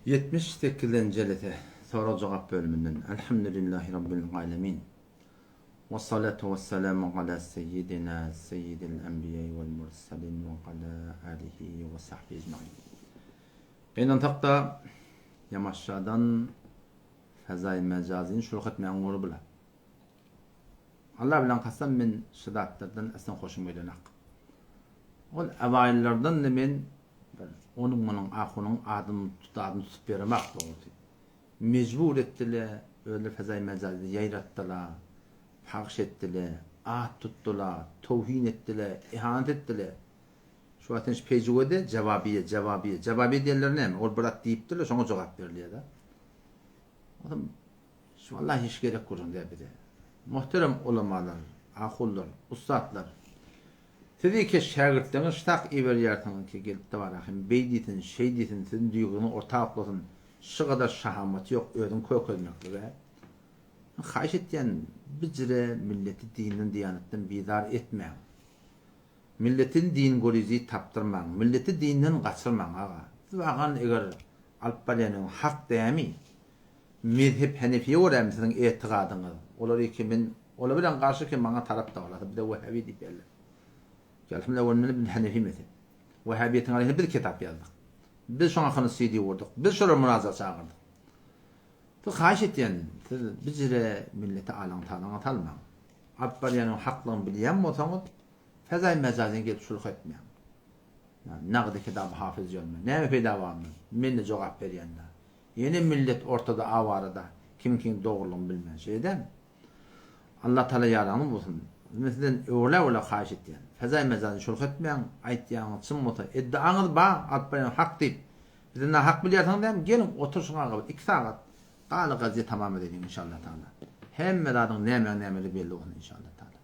78-nji jelese, sorag-jogap bölüminden, Elhamdülillahi Rabbil alemin. Wessalatu wessalamu ala seyyidina seyyidil enbiýai wel mursalin we ala alihi we sahbihi ecmain. Gynansak-da, Ýamaşjadan Fezaý Mejazyny şulh etmäň ugry bula. Allah bilen kasam men şu zatlardan asla hoşum gelenak. Ol ewaýyllardan-da men bir onuň munuň ahunyň adyny tut adyny tutup beremak dogrusy. Mejbur etdile, özleri fezaý mejazy ýaýratdyla, pagş etdile, at tutdyla, towhin etdile, ihanet etdile. Şu wagt sen şu peýjüwede jawabiýe, jawabiýe, jawabiýe diýenleri näme? Ol bir zat diýipdirler, şoňa jogap berilýär-de. Onsoň Şu wallahi hiç gerek gürrüň däl bize. Muhterem ulamalar, ahunlar, ussatlar. Siz eke şägirtleriňizi ştak iberýärsiňiz ki gelip-de bar ahim beý diýsin, şeý diýsin, siziň düýgüňizi orta oklasyn, şu gadar şahamaty ýok özüň kökezmeklige. Men haýyş etýän bijire milleti dinden diýanatdan bizar etmäň. Milletin din gurizi tapdyrmaň, milleti dinden gaçyrmaň aga. Siz bagan eger alyp barýanyň hak dämi? Mezhep Henefiýe görämi siziň etigadyňyz? Olar iki men olar bilen garşy ki maňa tarap dawlasa bize Wehhabi diýip geldi. Elhamdülillah ol meni Henefi mezhep. Wehhabiýetiň aleyhine biz kitap ýazdyk. Biz şoň hakyny CD gurduk. Biz şolary munazara çagyrdyk. Siz haýyş etýän siz bijire milleti alaň talaňa salmaň. Alyp barýanyň haklygyny bilýän bolsaňyz fezaý mejazyny gelip şulh etmäň. Nagdy kitaby hafyz ýolma. Näme peýda bar ondan? Men-de jogap berýän-dä. Ýene millet ortada awarada kimiňkiň dogrulygyny bilmän şeýdämi? Allah Taala ýaranyňyz bolsun. Men sizden öwrüle-öwrüle haýyş etýän. Fezaý mejazyny şulh etmäň, aýtýanyňyz çyn bolsa, iddiaňyz bar, alyp barýan hak diýip, bizi nahak bilýärsiňiz dämi? Geliň oturşyň aga bir iki sagat galy gaziýa tamam edeliň inşallah Taala. Hemme zadyň nämäň nämeligi belli bolsun inşallah Taala.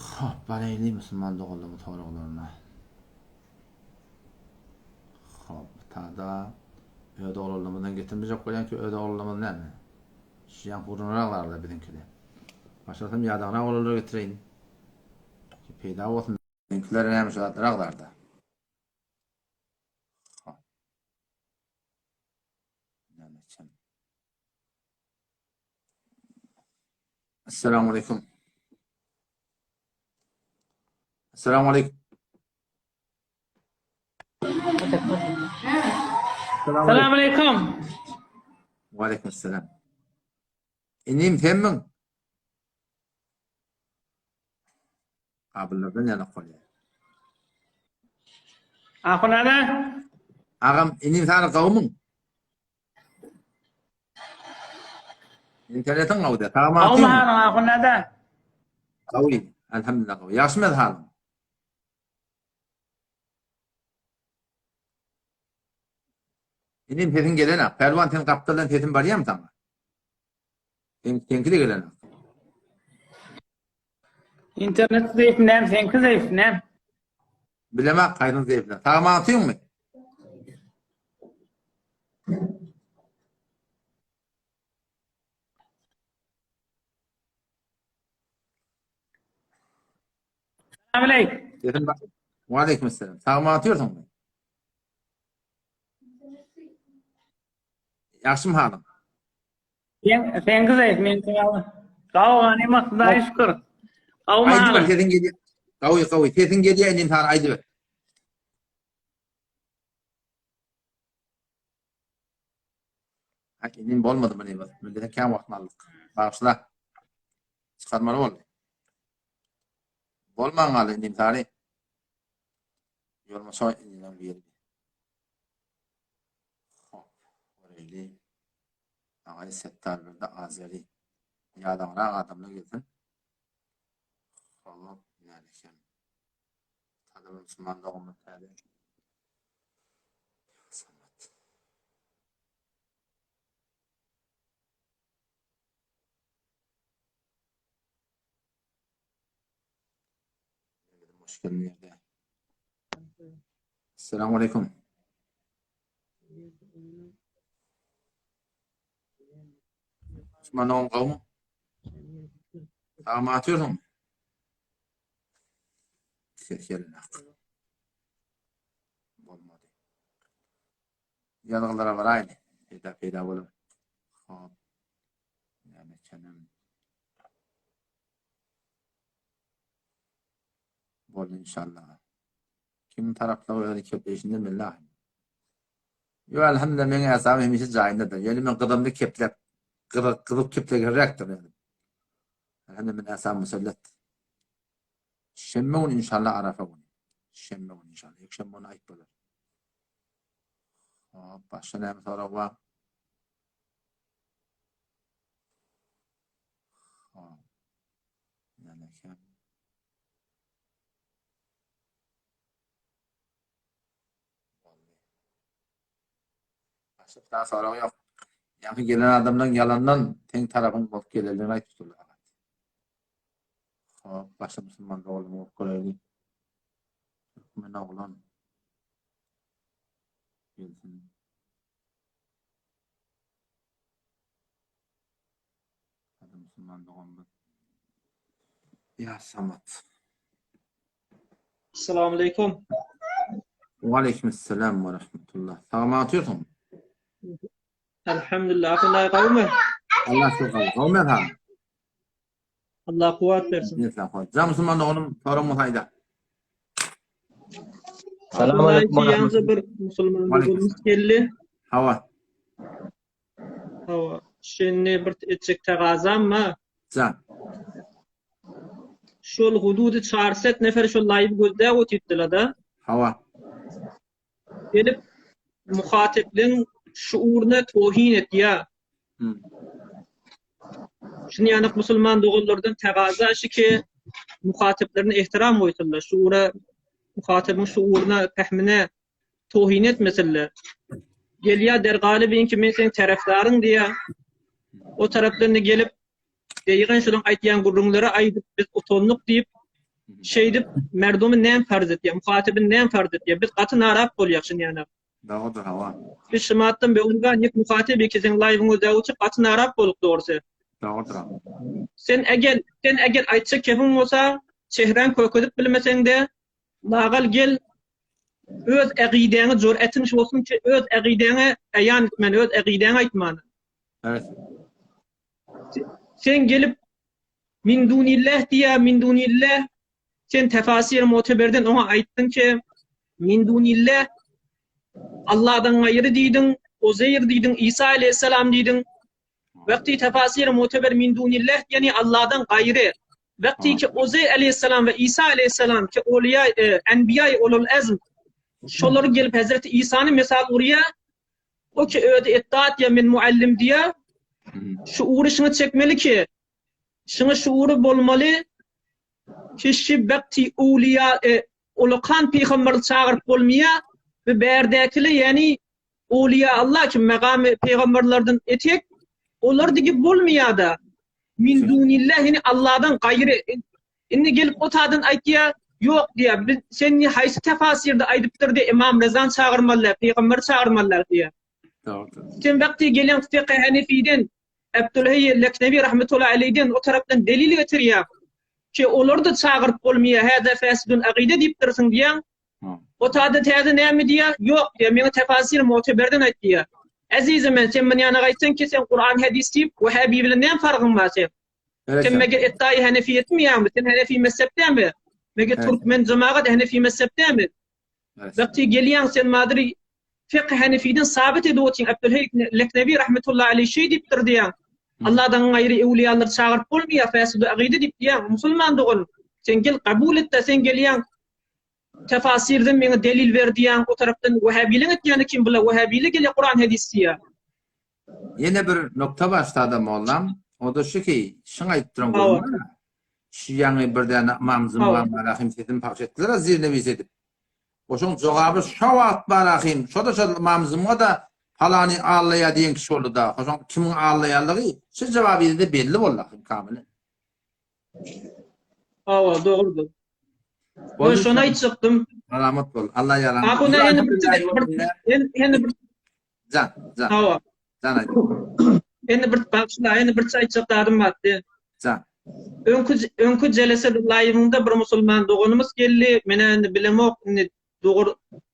Hop, baraýly musulman doganlarymyň soraglaryna. Hop, tada öz oglanlarymyzdan getirmejek bolýan ki, öz oglanlarymyz näme? Şiýan hurunraklarda biziňkide. Başarsam ýadagrak oglanlar getireýin. Ki peýda bolsun. Biziňkiler näme şu zatlar agdarda. Hop. Näme etsem? Assalamu alaykum. Assalamu alaykum. Salam aleyküm. Wa aleyküm selam. Inim senmiň? Kabullardan ýalak bolýar. Ahun ana. Agam, inim sana gawmyň? Internetiň gawdy. Tagam Gawmy halyň Ahun ana? Gawy, elhamdülillah gawy. Ýagşymy halyň? Inim sesiň gelenak. Pälwan sen gapdaldan sesim barýamy saňa? Sen seňki de gelenak. Internet zeýif näm, seňki zeýif näm? Bilemak haýsyň zeýifle. Sag atyňmy? Salam Sesim bar. Wa aleyküm selam. Sag atýarsyňmy? Ýagşymy halyň? Sen sen gyz men gawy. Gawy ganyma Hudaýa şükür. Gawy Aýdyber sesiň gelýär. Gawy gawy sesiň gelýär inim sana aýdyber. Ay inim bolmady muny. Millete kän wagtyny aldyk. Bagyşla. Çykarmaly boldy. Bolman galdy inim sary. Ýolma şo inileň biri. Hop, göreli. Agay Settar birde Azeri. Ýadaňrak adamlar gelsin. Hop, nälekem. Tada musulman doganlar täze. Samat. Muşkil nirde? Assalamu aleykum. Osman oğlum gawmy? Sagma atýarsyň. Ses gelenak. Bolmady. Ýazgylara baraýly. Peýda peýda bolar. Hop. Näme çenem. Boldy inşallah. Kim tarapda özi kepleýşinden belli ahy. Ýok elhamdülillah meň äsabym hemişe jaýyndadyr. Ýöne men gyzymny kepläp gyzyp gyzyp keplegenräkdir ýöne. Elhamdülillah men äsabym musallat. Şenbe güni inşallah Arafa güni. Şenbe güni inşallah. Ýekşenbe güni aýt bolar. Hop, başga näme sorag bar? Hop. Näme eken? Başga bir sorag ýok. Ýaňky gelen adamlaryň ýalandan seň tarapyň bolup gelendigini aýdyp durlar. Hop, başga musulman doganlaryň bolup göreýli. Türkmen oglan. Gelsin. Hadi musulman doganymyz. Ya Samat. Assalamu aleykum. Ve aleykümselam ve rahmetullah. Sağ atıyorsun. Elhamdülillah. Akunday gawmy? Allah sizi gawmy. Gawmy efendim. Allah kuwwat bersin. Can musulman doganym soran bolsa aýda. Salam aleyküm. Ýaňja bir musulman doganymyz geldi. Hawa. Hawa. Şindi bir etjek tagazam bar. Jan. Şol hududy çarset nefer şol laýyby gözläp otypdylar-da. Hawa. Gelip muhatepliň şuuryna tohin etýär. Hmm. Şuny ýanak musulman doganlardan tagaza şu ki muhateplerine ehtiram goýsunlar. Şuura muhatebiň şuuryna, pähmine tohin etmesinler. Gelýär dergaly ki men seň tarafdaryň diýýär. O tarapdan da gelip Deýgan şolaň aýtýan gürrüňleri aýdyp biz utandyk diýip şeýdip merdumy näme farz etýär, muhatabyn näme farz etýär? Biz gaty narap bolýak şuny ýanak. Dogrudyr hawa. Biz şumatdan be unga nik muhatab ki seň laýwyň özä uçup gaty narap bolduk dogrusy. Dogrudyr. Sen eger sen eger aýtjak kepiň bolsa çehräň kökezip bilmeseňde lagal gel öz ägidäňi jur'atyň şu bolsun ki öz ägidäňi aýan etmän öz ägidäňi aýtman. Evet. Sen gelip min dunillah diýä min dunillah sen tefasir muteberden oňa aýtdyň ki min dunillah Allahdan gaýry diýdiň, Uzeýr diýdiň, Isa aleyhisselam diýdiň. Wagty tefasir muteber min dunillah ýani Allahdan gaýry. Wagty ki Uzeýr aleyhisselam we Isa aleyhisselam ki oliýa e, enbiýa ulul azm şolar gelip Hazreti Isany mesal urýa O ki özi etdat ýa men muallim diýýär. Şuury şuňa çekmeli ki, şuňa şuury bolmaly ki şi bekti owliýa e, ulakan pygamberli çagyryp bolmaýar we bärdäkili ýani owliýa Allah ki megamy pygamberlerden etek olar digi bolmaýar-da. Min dunillah ýani Allahdan gaýry Indi gelip o tadan aýtýa, ýok diýýä, biz sen indi haýsy tefasirde aýdypdyr diýýä, Ymam Rezany çagyrmaly däl, pygamberi çagyrmaly däl diýýä. Dogrudyr. Sen wagty gelýäň Fiqh Hanefiden, Abdulheý Leknewi rahmetullahi aleýden o tarapdan delil getirýäň ki olary-da çagyryp bolmaýar, häzä fäsidun agyda diýipdirsiň diýýäň. O tada täze näme diýýär? Ýok diýýär, meňe tefasir muteberden aýt diýýär. Ezizim men, sen muny ýana gaýtsaň ki sen Kuran hadis diýip, Wahhabi bilen näme fargyň bar seň? Sen meger etdaýy henefiýetmi ýagny? Sen henefi mezhepdemi? Meger türkmen jemagat henefi mezhepdemi? Wagty gelýäň sen madry fiqh henefiden sabit edip otyň Abdülheý Leknewi rahmetullahi aleýh şeý diýipdir diýýäň. Allahdan gaýry öwliýalary çagyryp bolmaýar fäsidu agyda diýip diýýäň. Musulman dogan sen gel kabul etde sen gelýäň tefasirden meňe delil ber diýýäň o tarapdan wahhabiliň etýäni kim bular wahhabili gelýär Kuran hadis diýýär. Ýene bir nokta bar sada mollam, o-da şu ki, şyň aýdyp duran gürrüň bar-a, şu ýaňy bir däne Ymam Zymgan barahym sesini pahş etdiler-a zirnewis edip. Oşoň jogaby şo wagt barahym, şo-da şol Ymam Zymga-da palany allaýa diýen kişi boldy-da, hoşoň kimiň allaýanlygy şu jogabyda belli boldy ahym kamyl. Hawa, dogrudyr. Men şony aýtjakdym. Salamat bol. Allah ýaran. Ahun ýene bir ýene bir Jan, jan. Hawa. Jan aýt. Indi bir bagşyla, indi bir aýtjak zadym bardy. Jan. Öňki öňki jelesede laýyňda bir musulman doganymyz geldi. Men indi bilemok, indi dogry.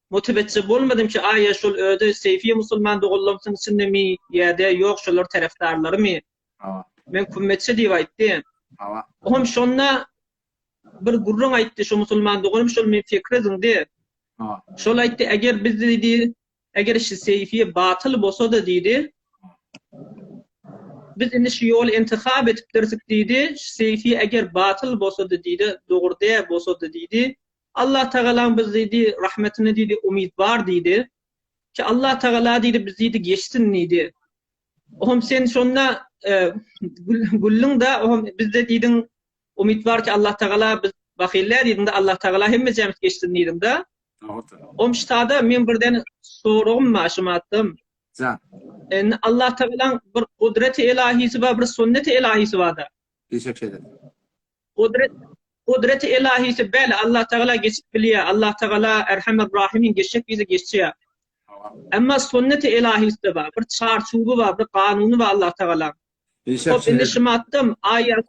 Mutebetçe bolmadym ki aýa şol özi Seýfiýe musulman doganlamsyň içindemi ýa-da ýok şolar tarapdarlarymy? Hawa. Men kümmetçi diýip aýtdy. Hawa. Ohm şonda bir gürrüň aýtdy şu musulman doganym şol men fikre zyňdy. Hawa. Şol aýtdy eger biz diýdi eger şu Seýfiýe batyl bolsa-da diýdi biz indi şu ýoly intihap edipdirsik diýdi şu Seýfiýe eger batyl bolsa-da diýdi dogry däl bolsa-da diýdi Allah Tagalaň biz diýdi rahmetine diýdi umyt bar diýdi. Ki Allah Tagala diýdi biz diýdi geçsin diýdi. Oham sen şonda güldüň-de oham bizde diýdiň umyt bar ki Allah Tagala biz bahyl däl diýdiň-de Allah Tagala hemmejemiz geçsin diýdiň-de. Dogrudyr. Om ştada men birden soragym bar şu matdam. Jan. Indi Allah Tagalaň bir gudreti elahisi bar, bir sünneti elahisi bar-da. Diýjek şeýle. Gudret Gudreti elahisi bäle Allah Tagala geçip bilýär. Allah Tagala Erhamer Rahimin geçjek diýse geçýär. Emma sünneti elahisi-de bar. Bir çarçuwy bar, bir kanuny bar Allah Tagalaň. Hop indi şumatdam aýa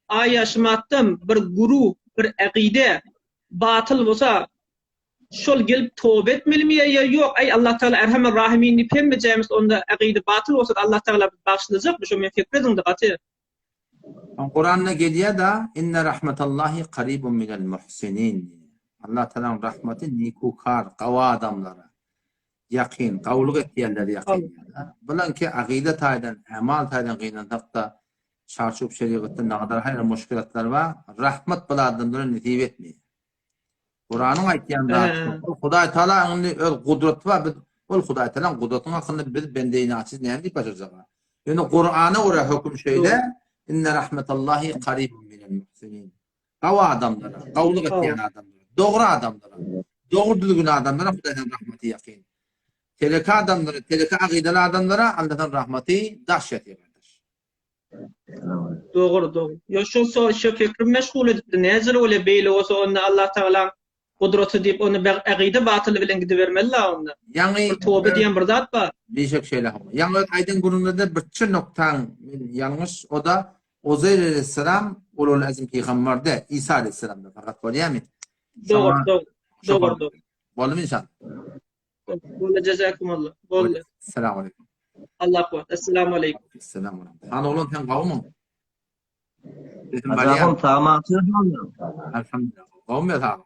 aýa şumatdam bir guru, bir akyde batyl bolsa şol gelip toba etmelimi ýa ýok? Aý Allah Tagala Erhamer Rahimin diýip hemmejämiz onda akyde batyl bolsa Allah Tagala bizi bagyşlajakmy? Şo men pikir ediňde gaty. Kuranda gelýär-da, Inne rahmetallahi karibun minel muhsinin diýýär. Allah Tagalaň rahmaty nikukar, gawy adamlara ýakyn, gawulyk etýänlere ýakyn diýýär. Bulanki agyda taýdan, amal taýdan gynansak-da, çarçup şerigatda nagadar haýra muşkilatlar bar, rahmat bul adamlara nesip etmeýär. Kuranyň aýtýan zady şol. Ol Hudaý Taala indi öz gudraty bar. Biz ol Hudaý Taalaň gudratynyň hakynda biz bende-i naçiz näme diýip başarjak? Ýöne Kurana görä höküm şeýle, Inne rahmetallahi karibun minel muhsinin. Gawy adamlara, gawulyk etýän adamlara, dogry adamlara, dogry düzgün adamlara Hudaýdan rahmaty ýakyn. Teleke adamlara, teleke agydaly adamlara Allahdan rahmaty daş ýatyr gardaş. Dogry dogry. Ýo şo so şo fikrim meşgul edipdi. Näjele bolýa beýle bolsa onda Allah Tagalaň gudraty diýip onda beg agyda batyly bilen gidibermeli la onda. Ýaňy Bir toba diýen bir zat bar. Bişek şeýle hawa. Ýaňy öz aýdan gürrüňiňizde birçe noktaň men ýalňyş oda Ozeýr aleýhissalam ulul azm pygamber däl Isa aleýhissalamdyr fakat bolýamy? Dogry dogry. Dogry dogry. Boldumy inşallah. Boldy jazakumullah. Boldy. Essalamu aleýkum. Allah kuwwat. Essalamu aleýkum. Essalamu aleýkum. Han oglan sen gowmyň? Sesim Hajy barýar. ahun sagman Elhamdülillah. Gowmy sag?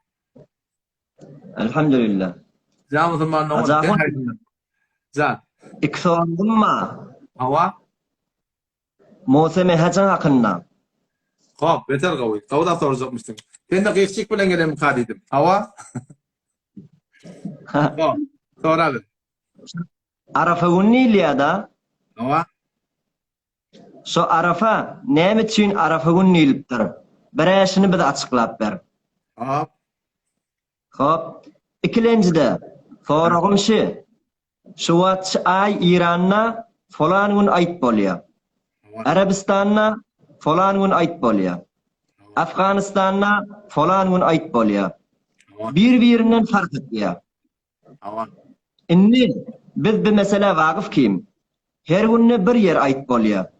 Elhamdülillah. Jan musulman Hajy oglan sen ahun haýsyndan? Jan. iki soragym bar. Hawa. Musa Mehajyň hakynda. Hop, beter gowy. Gowy zat sorajakmyşsyň. Sen-de gyýkjyk bilen gelenmika diýdim. Hawa. Hop, soraber. Arafa gün diýilýär-da. Hawa. Şo Arafa näme üçin Arafa gün diýlipdir? Bir-ä şuny bize açyklap ber. Hop. Hop. Ikilenjide, soragym şi, Şu wagt şu aý Iranda falan gün aýt bolýa. Arabistanda falan gün aýt bolýa. Afganistanda falan gün aýt bolýa. Bir-birinden fark etýä. Indi biz bi meselä wagyf kim? Her günde bir ýer aýt bolýa.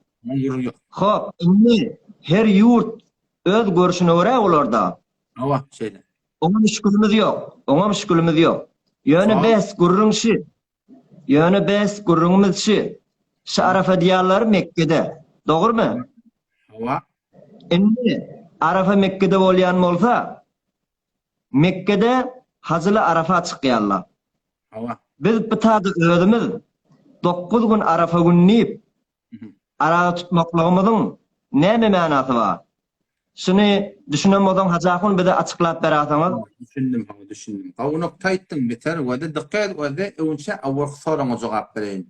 Hop, indi her ýurt öz görşüne görä olarda. Hawa, şeýle. Oňa müşgilimiz ýok. Oňa müşgilimiz ýok. Ýöne bes gürrüň şi. Ýöne bes gürrüňimiz şi. Şi Arafa diýarlary Mekgede. Dogrumy? Hawa. Indi Arafa Mekgede bolýan bolsa, Mekgede hajyly Arafa çykýarlar. Hawa. Biz bu tada özümiz 9 gün Arafa gün diýip, Araza tutmaklygymyzyň näme manasy bar? Şuny düşünen bolsaň Hajy ahun bize açyklap berasaňyz. Düşündim hawa düşündim. Gowy nokta aýtdyň beter wede dykgat et wede öňçä awalky soragyňa jogap bereýin.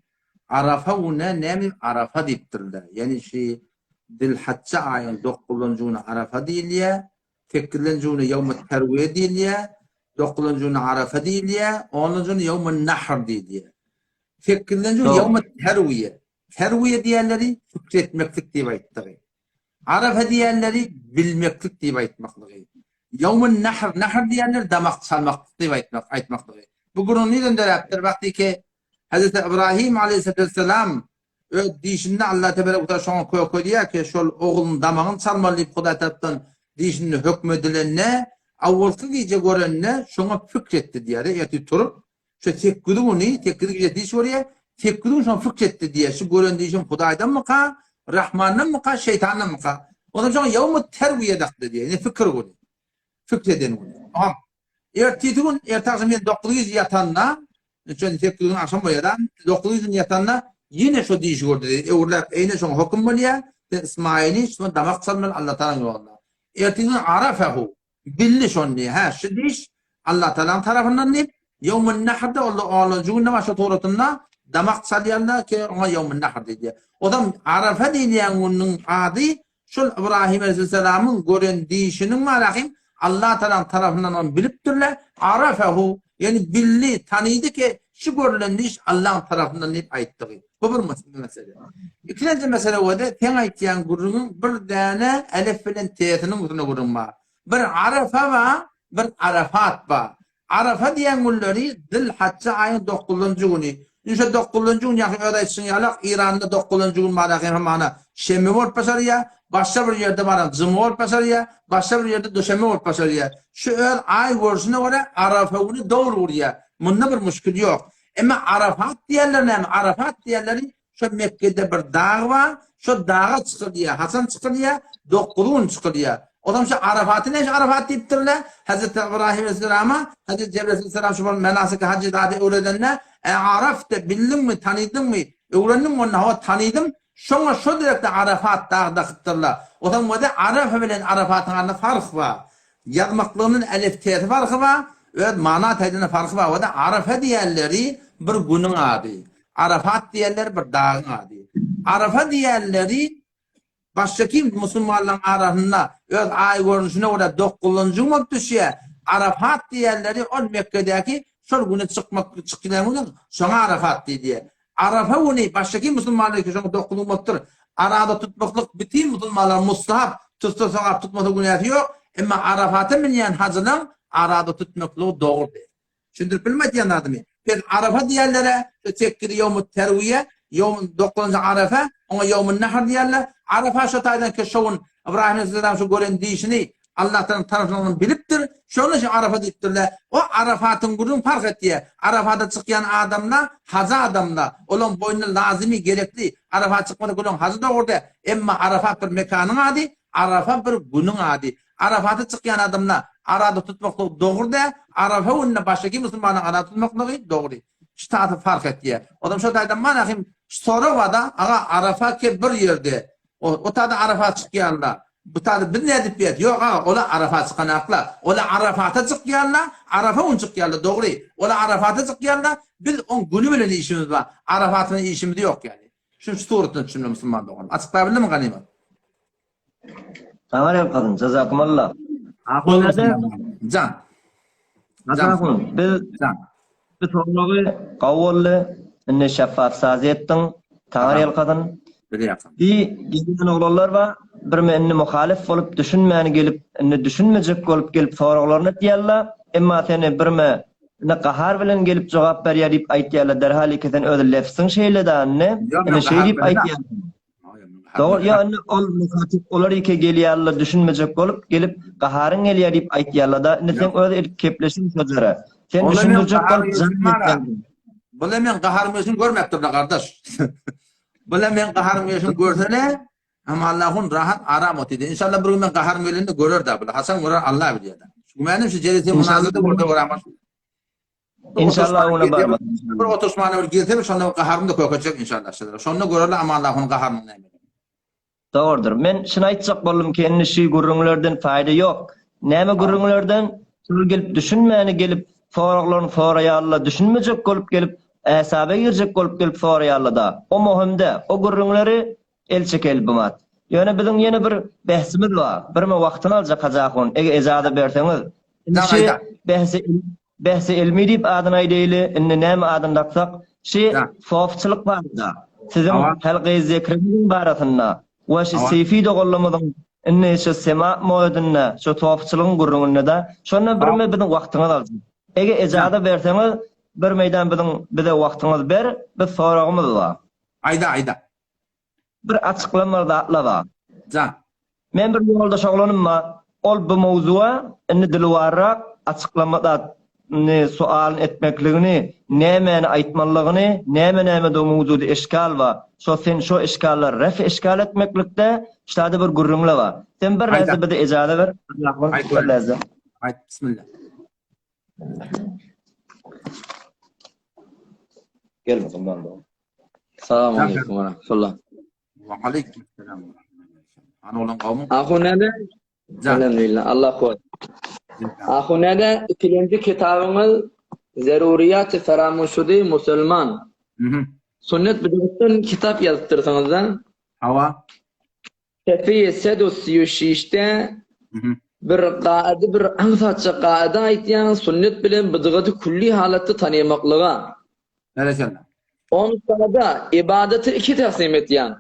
Arafa güne näme Arafa diýipdirler. Ýani şi Zilhajja aýyň dokuzynjy güni Arafa diýilýär. Sekizinji güne ýewmut terwiýe diýilýär. Dokuzynjy güne Arafa diýilýär. Onunjy güne ýewmun nahr diýilýär. Sekizinji gün ýewmut terwiýe. Terwiýe diýenleri pikir etmeklik diýip aýtdygy. Arafa diýenleri bilmeklik diýip aýtmaklygy. Ýewmun nahr, nahr diýenleri damak çalmaklyk diýip aýtmak, aýtmaklygy. Bu gürrüň nireden döräpdir? Wagtyky Hezreti Ybrahym aleýhissalam Öz dişinde Allah tebarek we taala şoňa kökedýär ki, şol oglunyň damagyny çalmaly diýip Hudaý tarapdan dişinde höküm edilende, Awwalky gije görende şoňa pikr etdi diýýär-de, ertir turup, şu sekizi güni, sekiz gije diş görýär, sekiz gün şoňa pikr etdi diýýär, şu gören dişim Hudaýdanmyka, Rahmandanmyka, şeýtandanmyka? Onsoň şoňa ýewmut terwiýe dakdy diýýär, ýagny pikir güni. Pikr eden güni. Aha. Ertesi gün, erte agşam ýene dokuz gije ýatanda, şonda sekiz gün agşam bolýar-da, dokuz gije ýatanda ýene şo dişi gördi diýýär. Öwrüläp, eýne şoňa höküm bolýar, sen Ismaýyly şuna damak çalmaly Allatagalaň ýolunda. Ertesi gün Arafehu, bildi şony diýýär. Hä, şu diş Allatagalaň tarapyndan diýip, Ýewmun Nahrda ol-da onunjy günde bar şo suratynda damak çalýarlar ki, oňa Ýewmun Nahr diýilýär. Ozam Arafa diýilýän günüň ady Şol Ybrahym aleýhissalamyň gören dişiniň malahym Allah Tagalaň tarapyndan ony bilipdirler, arafehu, ýagny bildi, tanydy ki, şu görülen diş Allaň tarapyndan diýip aýtdygy. Bu bir mesele. Ikinji mesele bolsa, seň aýtýan gürrüňiň bir däne elif bilen t-siniň üstünde gürrüň bar. Bir Arafa bar, bir Arafat bar. Arafa diýen günleri Zil-Hajja aýyň dokuzynjy güni. Indi şo dokuzynjy gün ýaňky öz aýdyşyň ýalak Iranda dokuzynjy gün baraka hem hamana şenbe bolup başarýar, başga bir ýerde baran juma bolup başarýar, başga bir ýerde duşenbe bolup başarýar. Şu öz aý görşüne görä Arafa güni dogry gurýar. Munda bir muşkil ýok. Emma Arafat diýenler näme? Arafat diýenleri Şo Mekgede bir dag bar, şo daga çykylýar. Haçan çykylýar? Dokuzy gün çykylýar. Onsoň şo Arafaty näme üçin Arafat diýipdirler? Hezreti Ybrahym aleyhisselama Hezreti Jebraýyl aleyhisselam şu bir menasiki hajy zady öwredende, E arafte, bildiňmi, tanydyňmy, öwrendiňmi onda? Hawa, tanydym. Şoňa şo derekde Arafat dagy dakypdyrlar. Onsoň bolsa Arafa bilen Arafatyň arasynda fark bar. Ýazmaklygyndan elif T-si farky bar, öz mana taýdan-da farky bar. Bolsa Arafa diýenleri bir günüň ady. Arafat diýenleri bir dagyň ady. Arafa diýenleri başga kim musulmanlaryň arasynda öz aý görnüşine görä dokuzynjy gün bolup düşýär. Arafat diýenleri ol Mekgedäki şol güne çykmak çykýan güni şoňa Arafat diýilýär. Arafa güni başga kim musulmanlar ki şoňa dokuz gün bolupdyr. Arada tutmaklyk bütin musulmanlara mustahap, tutsa sogap tutmasa günäsi ýok. Emma Arafata münýän hajylaň arada tutmaklygy dogry. Düşündirip bildim aýtýan zadymy. Pes Arafa diýerlere, şu sekizi ýowmut terwiýe, ýowm dokuzynjy Arafa, oňa ýowmun nahr diýerler. Arafa şo taýdan ki şo gün Ybrahym aleyhisselam şu gören dişini Allah tagala tarapyndan bilipdir. Şonda şu Arafa diýipdirler. O Arafatyň gürrüň parh etýär. Arafata çykýan adamlar hajy adamlar. Olaň boýnuna lazymy, gerekli. Arafa çykmasa gülen hajy dogry. Emma Arafat bir mekanyň ady, Arafa bir günüň ady. Arafata çykýan adamda arada tutmaklygy dogry däl, Arafa gününde başga kim musulmanyň arada tutmaklygy dogry. Şu taýda fark etýär. Odam şo taýda mana hem şu sorag barda, aga Arafa ke bir ýerde. O, o taýda Arafa çykýanlar. Bu taýda biz nädip bilýäs? Ýok aga, ola Arafa çykanaklar. Ola Arafata çykýanlar, Arafa gün çykýanlar dogry. Ola Arafata çykýanlar, biz oň güni bilen işimiz bar. Arafat bilen işimiz ýok ýaly. Şuny şu suratdan düşünmeli musulman doganym. Açyklap bildimmi Ganymat? Saňa ýalkasyn, jazakumalla. Jan. Jan. Biz Jan. Bu soragy gowy boldy. Indi şeffaf saz etdiň. Taňa ýalkasyn. Bi gelýän oglanlar bar, birme indi muhalif bolup düşünmäni gelip, indi düşünmejek bolup gelip soraglaryny etýärler. Emma seni birme indi gahar bilen gelip jogap berýär diýip aýtýarlar. Derhal iki sen öz lefsiň şeýle-dä indi. Indi şeý diýip aýtýarlar. Dogry, ýa indi ol muhatip olar ike gelýärler düşünmejek bolup gelip gaharyň gelýär diýip aýtýarlar-da, indi seň öz edip kepleşiň şo jere. Sen düşündirjek bolup jan etýärsiň. Bula meň gaharym gelşini görmepdirler gardaş. Bula meň gaharym gelşini görsene, Allahun rahat aram otydy. Inşallah bir gün meň gaharym gelende görer-dä bula. Haçan görer Allah bilýär-dä. Gümänim şu jelese munazada görse görämez. İnşallah ona barmaz. Bir oturşmana bir girsem şonda gaharym da kökejek inşallah şeýle. Şonda görerler Amanlahyň gaharynyň näme. Dogrudyr. Men şuny aýtjak boldum ki indi şu gürrüňlerden faýda ýok. Näme gürrüňlerden? Şol gelip düşünmäni gelip soraglaryny soraýarlar, düşünmejek bolup gelip, äsaba girjek bolup gelip soraýarlar-da. O möhüm däl. O gürrüňleri el çekeli bu mat. Ýöne biziň ýene bir behsimiz bar. Birme wagtyny aljak Hajy ahun, eger ejaza berseňiz. Indi şu behsi Behsi ilmi diýip adyny aýdaýly, indi näme adyny daksak, şi sofçylyk barada, siziň häl gyz Zekrimiziň barasynda we şi Seýfi doganlymyzyň indi şi sema moedinde şo sofçylygyň gürrüňinde-de, şonda birme biziň wagtyňyz aljak. Eger ejaza berseňiz, bir meýdan biziň bize wagtyňyz ber, biz soragymyz bar. Aýda, aýda. Bir açyklanmaly zatlar bar. Jan. Men bir ýoldaş oglanym bar. Ol bu mowzuga indi dilwarrak açyklama zat indi sualyny etmekligini, nämäni aýtmalygyny, näme-nämede mowzuda eşkal bar, şo sen şo eşkallary ref eşkal etmeklikde ştada bir gürrüňle bar. Sen bir lähze bize ejaza ber, Aýt, bir lähze. Aýt, bismillah. Gel musulman dogan. Salam aleýkum we rahmetullah. Wa aleýkum salam. Hany olan gowmy? Ahun näde? Elhamdülillah. Allah kuwwat. Ahun näde? Ikilenji kitabyňyz Zeruriyat-y Feramuşudy Musulman. Mhm. Sünnet bidatdan kitap ýazypdyrsyňyz-da. Hawa. Sefi Sedus Ýuşişde bir gaýda bir aňsatja gaýda aýtýaň sünnet bilen bidgaty külli halatda tanymaklyga. Berekella. Onsoňda ybadaty iki taksim etýäň.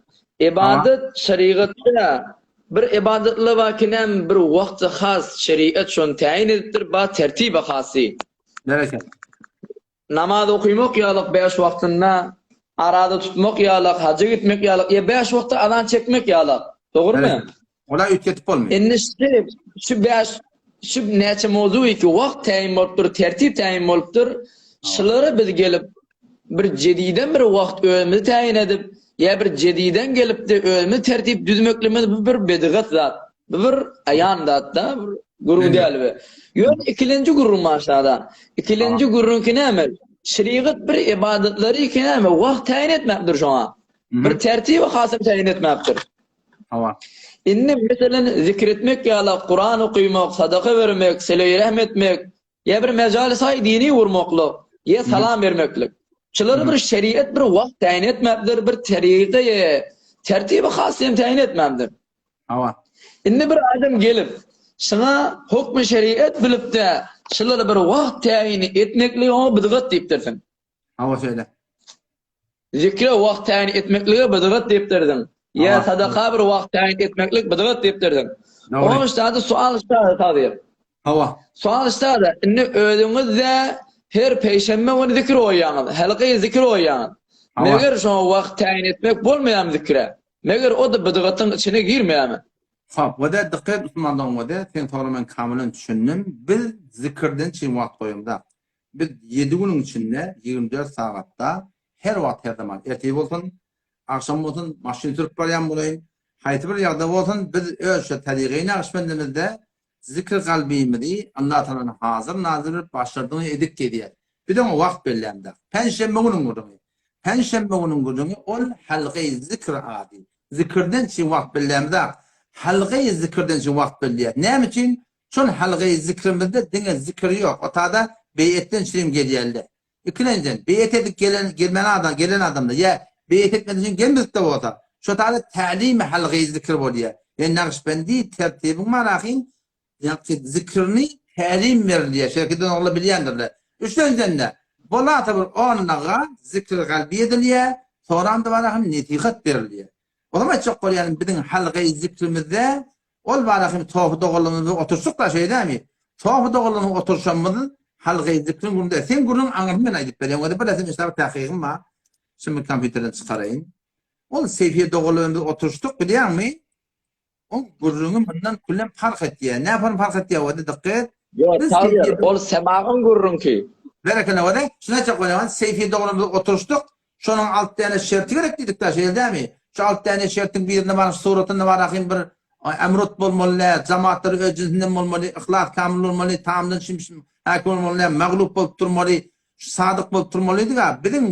Ybadat şerigatda bir ybadatlar bar ki näme bir wagty has şerigat şony täýin edipdir bar tertibi hasy. Berekella. Namaz okymak ýalyk bäş wagtynda, araza tutmak ýalyk, haja gitmek ýalyk, ýa bäş wagtda azan çekmek ýalyk. Dogrumy? Ola üýtgetip bolmaýar. Indi şu şu bäş şu näçe mowzuk ki wagt täýin bolupdyr, tertip täýin bolupdyr. Şulara biz gelip bir jediden bir wagt özümizi täýin edip, ýa bir jediden gelip-de özümiz tertip düzmekligimiz bu bir bedigat zat. Bu bir aýan zat-da, bir gürrüň däl bu. Ýöne ikilenji gürrüň bar şada. Ikilenji gürrüňki näme? Şerigat bir ybadatlary ki näme, wagt täýin etmäpdir şoňa. Bir tertibi hasam täýin etmäpdir. Hawa. Indi meselen zikr etmek ýaly, Kuran okymak, sadaka bermek, seleý rehm etmek, ýa bir mejalis-aý dini gurmaklyk, ýa salam bermeklik. Şulary bir şerigat bir wagt täýin etmäpdir, bir terige, tertibi has hem täýin etmäpdir. Hawa. Indi bir adam gelip, şuňa hukmy şeriat bilip-de, şulary bir wagt täýin etmekligi oňa bidgat diýipdirsiň. Hawa şeýle. Zikre wagt täýin etmeklige bidgat diýipdirsiň. Ýa sadaka bir wagt täýin etmeklik bidgat diýipdirsiň. Onuň üstade sual üstade tazyr. Hawa. Sual üstade, indi özüňiz-de her peýşenbe güni zikir goýýaňyz, halky zikir goýýaňyz. Meger şoňa wagt täýin etmek bolmaýarmy zikre? Meger o-da bidgatyň içine girmeýärmi? Hop, wede dykgat Usman dogan wede, seň soragyňa men kamylan düşündim. Biz zikirden çyn wagt goýamzak. Biz ýedi günüň içinde 24 sagatda her wagt her zaman ertir bolsun, agşam bolsun, maşyn sürüp barýan bolaýyn, haýsy bir ýagdaý bolsun biz öz şu taryhy nagyşbendimizde Zikr kalbymyzy Allah Tagalanyň hazyr nazyr bilip başardygyny edip gezýär. Biz oňa wagt bellämzok. Penşenbe günüň gürrüňi. Penşenbe günüň gürrüňi ol halgaý zikr ady. Zikirden üçin wagt bellämzok. Halgaý zikirden üçin wagt belleýäs. Näme üçin? Şol halgaý zikrimizde diňe zikir ýok. O tada beýetden çirim gelýärler. Ikilenjiden, beýet edip gelen, gelmän adam, gelen adamda, ýa beýet etmedi üçin gelmedik-de bolsa, şo taýda tälimi halgaýy zikir bolýar. Ýa Nagyşbendi tertibiň marahyň ýagty zikrini tälim berilýär, şerkiden ogla bilýändirler. Üçlenjiden-de, bolasa bir onlaga zikri galbi edilýär, soramda barahym nesihat berilýär. Olam aýtjak bolýanym biziň halgaýy zikrimizde Ol bara hem Sofy doganlygymyz bilen oturyşdyk-da, şeýdämi? Sofy doganlygymyz oturyşanymyz halgaý zikriň gürrüňde. Seň gürrüňiň aňyrsyny men aýdyp berýän. Özi bir resim işläp tahkygym bar. Şuny kompýuterden çykaraýyn. Ol Seýfiýe doganlygy bilen biz oturyşdyk, bilýäňmi? Oň gürrüňi mundan küllen parh etýär. Näme parh etýär özi dykgat et. Ýok, tabyr, ol semagyň gürrüňki. Berekella özi. Şuny aýtjak bolýan, Seýfiýe doganlygymyz bilen oturyşdyk. Şonuň alty däne şerti gerek diýdik-dä, şeýle dämi? Şu alty däne şertiň birinde bar, suratynda bar ahym bir emrut bolmaly däl, jamatlary öz jynsinden bolmaly, yhlas kamyl bolmaly, taamdan şimşim häkim bolmaly däl, maglup bolup durmaly, şu sadyk bolup durmaly diýdik-ä. Biziň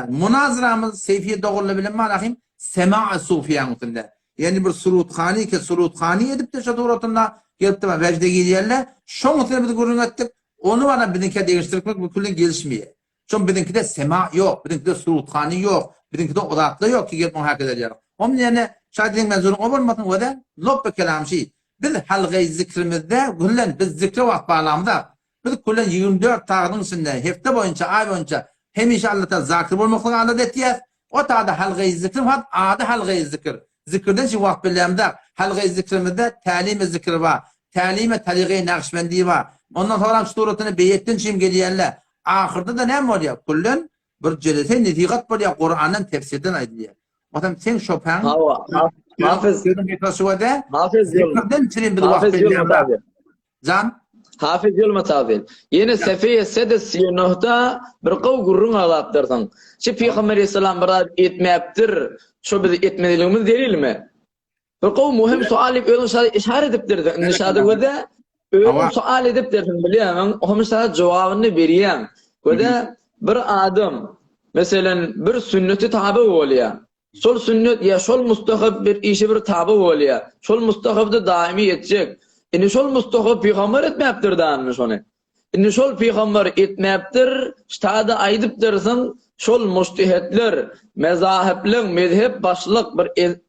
munazyramyz Seýfiýe doganlar bilen bar ahym sema sufiýaň üstünde. Ýagny bir suruthany ki suruthany edip-de şo suratynda gelip-de wejde girýärler. Şoň üstünde biz gürrüň etdik. Ony bana biziňkä degişdirmek bu külli gelişmeýär. Şon biziňkide sema ýok, biziňkide suruthany ýok, biziňkide o zatlar ýok ki gelip oňa häk eder ýaly. Onuň ýerine şaý diýen menzuryň o bolmasyn özi lopbe kelam şi. Biz halgaý zikrimizde küllen biz zikre wagt baglamyzak. Biz küllen 24 sagadyň içinde hepde boýunça aý boýunça hemişe Alla Taala zakir bolmaklygy adat etýäs. O tada halgaý zikr hat ady halgaý zikr. Zikirden şi wagt bilýämizak. Halgaý zikrimizde tälimi zikr bar. Tälime tarygy nagyşbendi bar. Ondan soňram suratyny beýetden çim gelýänle. Ahyrda-da näme bolýar? Küllen bir jelese nesihat bolýar, Kurandan, tefsirden aýdylýar. Otam seň şopaň Hawa. Hafez Sözüň gepesi şu wede. Hafez Zikirden çirin biz wagt Hafez belleýär. Jan. Hafez Ýolmat abi. Ýene Sefeýe Sedes Ýonohda bir gowy gürrüň agzapdyrsyň. Şi Pygamber Aleyhisselam bir zat etmäpdir, şo biz etmeliligimiz delilmi? Bir gowy muhim sual diýip özüň şada işaret edipdirsiň. Indi şada göze özüň sual edipdirsiň bilýäňiň, oňa şada jogabyny berýäň. Göze bir adam meselen bir sünneti taby bolýar. Şol sünnet ýa şol mustahap bir işe bir taby bolýar. Şol mustahapda daýymy etjek. Indi şol mustahap pygamber etmäpdir da indi şony. Indi şol pygamber etmäpdir, ştada aýdypdyrsyň, şol mujtehetler, mezahipleň mezhep başlyk bir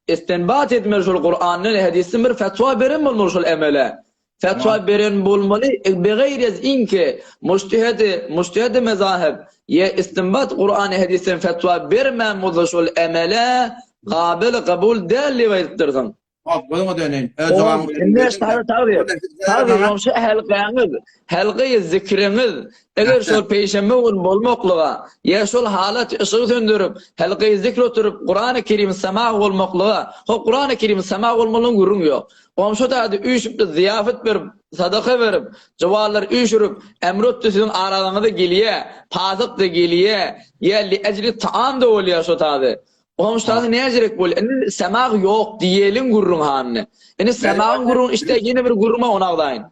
istenbat etmeli şol Kurandan, hedisden bir fetwa beren bolmaly şol emele. Fetwa beren bolmaly, begaýrez inki mujtehedi, mujtehedi mezahip, ýa istinbat Kurany hedisden fetwa bermän bolsa şol emele gabyl kabul däl diýip aýdypdyrsyň. Hop, gözüňe döneýin. Öz jogabyňy berdim. Indi ştada tagdyr. Tagdyr şo helgaňyz, helgaýy zikriňiz eger şol peýşenbe gün bolmaklyga, ýa şol halat yşygy söndürip, helgaýy zikr oturyp Kurany Kerim sama bolmaklyga, hop Kurany Kerim sama bolmalygyň gürrüň ýok. Goňşy dady üýşüpdi zyýafat berip, sadaka berip, juwanlar üýşürip, emrotdy siziň araňyza gelýä, pasyk-da gelýä, ýa li ejli taam-da bolýa şo tazy. Goňşy tazy näjerek bolýa? Indi semag ýok diýeliň gürrüň hanyny. Indi semagyň gürrüňi içde ýene bir gürrüň bar ony agzaýyn.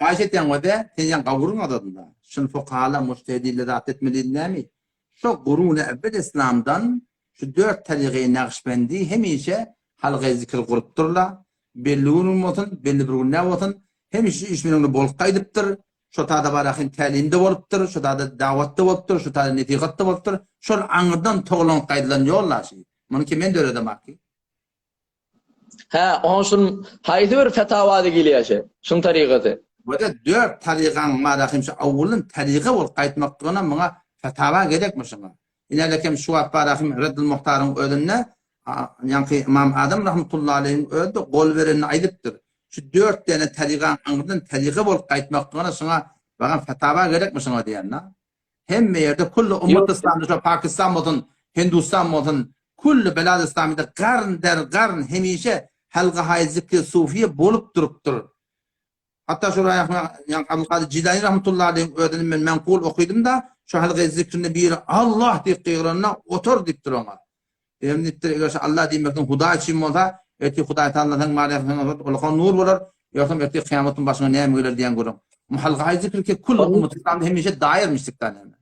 Haýyş etýän wede, sen ýaňy gawuryň adadynda. Şuny fukahalar mujtehidinler zat etmeli diýdi nämi? Şo gurun-y evvel islamdan şu dört tarygy Nagyşbendi hemişe halgaýy zikir gurupdyrlar. Belli gün bolsun, belli bir gün nä bolsun, hemişe şu iş bilen bolup gaýdypdyr. Şo tada barahyn tälim-de bolupdyr, şo tada dawat-da bolupdyr, şo tada nesihat-da bolupdyr. Şol aňyrdan togalanyp gaýdylan ýol-la şi. Muny ki men döredemaki. Hä, oňa şun haýsy bir fetawada gelýär şe, şuň tarykaty? Wada dört tarykaň marahym şu awwalyn taryka bolup gaýtmaklygyna muňa fetawa gerekmi şuňa? Inälekem şu wagt barahym Reddul Muhtaryň özünde ýaňky Ymam Azam rahmetullahi aleýhiň özi-de gol berenini aýdypdyr. Şu dört däne tarykaň aňyrdan taryka bolup gaýtmaklygyna şuňa bagan fetawa gerekmi şuňa diýende. Hemme ýerde külli ummat yslamda şo Pakistan bolsun, Hindustan bolsun, külli belad yslamyda garn der garn hemişe halgahaý zikri sufiýe bolup durupdyr. Hatda şo ýaňky Abdulkadyr Jilani rahmetullahi aleýhiň özüni men menkul okydym-da, şo halgaý zikrinde biri Allah diýip gygyranda otur diýipdir oňa. Eýem diýipdir, eger şu Allah diýmekden Hudaý üçin bolsa, ertir Hudaý Tagala seň malyň seň ulkan nur bolar, ýogsam ertir kyýamat gün başyňa näme geler diýen gürrüň. Muhalgaý zikr ki kul ummat islamda hemişe daýyrmyş dikdan näme.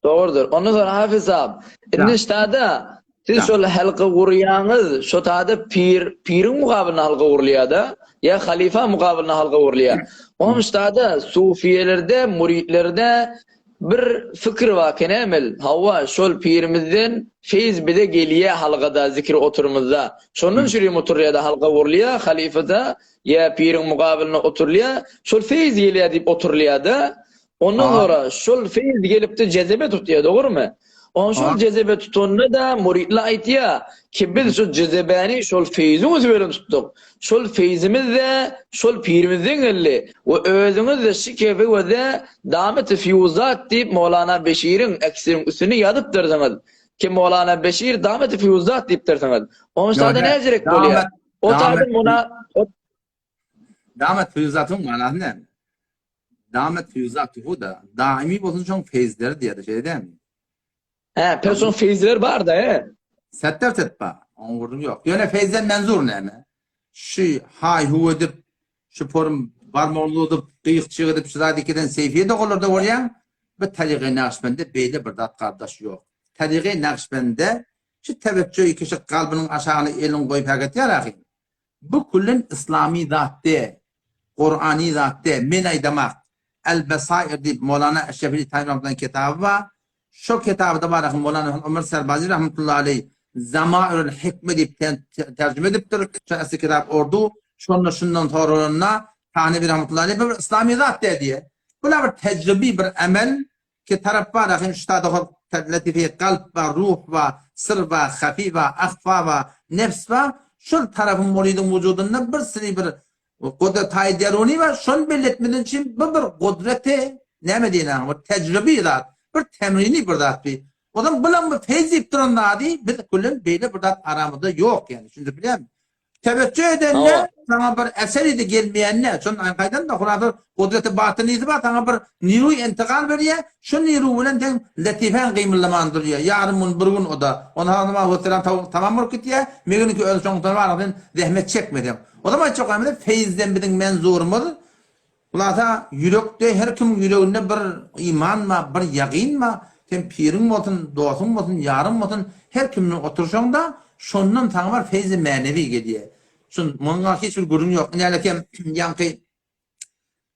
Dogrudyr. Ondan soň Hafiz sahab, indi ştada siz şol halka gurýaňyz, şo tada pir, piriň mukabylynda halka gurulýar-da, ýa halyfa mukabylynda halka gurulýar. Onuň ştada sufiýelerde, müritlerde Bir fikir bar kenemel, hawa şol pirimizden feýz bize gelýä halgada zikir oturymyzda. Şondan şürim oturylýada halga gurulýa halyfada ýa piriň mugabylynda oturylýa şol feýz gelýä diýip oturylýada ondan sonra şol feýz gelipdi jezebe tutýa dogrymy? Ondan şol jezebe tutanda-da muritler aýtýa ki biz şu jezebäni şol feýziň üsti bilen tutduk. Şol feýzimiz-de şol pirimizden geldi we özüňiz-de şi kefi we-de Dameti Fiýuzat diýip Mowlana Beşiriň eksiriň üstüne ýazypdyrsyňyz. Ki Mowlana Beşir Dameti Fiýuzat diýipdirsiňiz. Onuň şada näjerek bolýar? O taýda muna Damet Fiýuzatyň manasy näme? Damet Fiýuzatuhu da daimi bolsun şoň feýzleri diýýär, şeýle dälmi? Hä, pes şoň feýzleri bar-da, he. Setder set bar. Oň gürrüňi ýok. Ýöne feýzden menzur näme? Şu haý-huw edip, şu porum barmagyny uzadyp, gyýyk-çyýyk edip, şu zat ikiden seýfiýe dogalarda bolýaň. Bu tarygy Nagyşbende beýle bir zat gardaş ýok. Tarygy Nagyşbende şu tewekkö kişi kalbynyň aşagyna elini goýup häketýär ahyr. Bu küllen yslamy zat de, Kurany zat de, men aýdamak. El-Besair diýip Molana Eşrefili Taýmy rahmetullahi kitaby bar. Şo kitabyda bar ahym Molana Ömer Serbazi rahmetullahi aleý Zamairul Hikme diýip terjime edipdir. Şo esli kitap ordu. Şonda şundan soralanda Tanebi rahmetullahi aleý bu bir yslamy zat de diýe. Bular bir tejribi bir emel Ki tarap bar ahim şu tada hop latifi kalp bar, ruh bar, syr bar, hafi bar, ahfa bar, nefs bar. Şol tarapyň muridiň wujudynda bir syry bir gudretaý deruni bar. Şony belli etmeden üçin bu bir gudreti näme diýen ahim bir tejribi zat, bir temrini bir zat bi. Ozan bulam bir feýz diýip duran zady biz küllen beýle bir zat aramyzda ýok ýani. Düşündirip bilýärmi? Teweccüh edende saňa bir eser idi gelmeýände, şonda aýdan-da hulasa gudreti batynysy bar, saňa bir niru intikal berýär, şu niru bilen seň letifäň gymyldaman durýar. Ýarym gün, bir gün o-da. Ondan soň namaz wesselam tamam bolup gitýär. Meginiňki özi şoňdan bar, sen zähmet çekmeseň. O zaman aýtjak bolýarym, feýzden biziň menzurymyz Hulasa ýürekde her kimiň ýüreginde bir iman bar, bir ýagyn bar. Sen piriň bolsun, dosuň bolsun, ýaryň bolsun, her kim bilen oturşaňda, şondan saňa bir feýzi mänewi gelýär. Şun muňa hiç bir gürrüň ýok. Inälekem ýaňky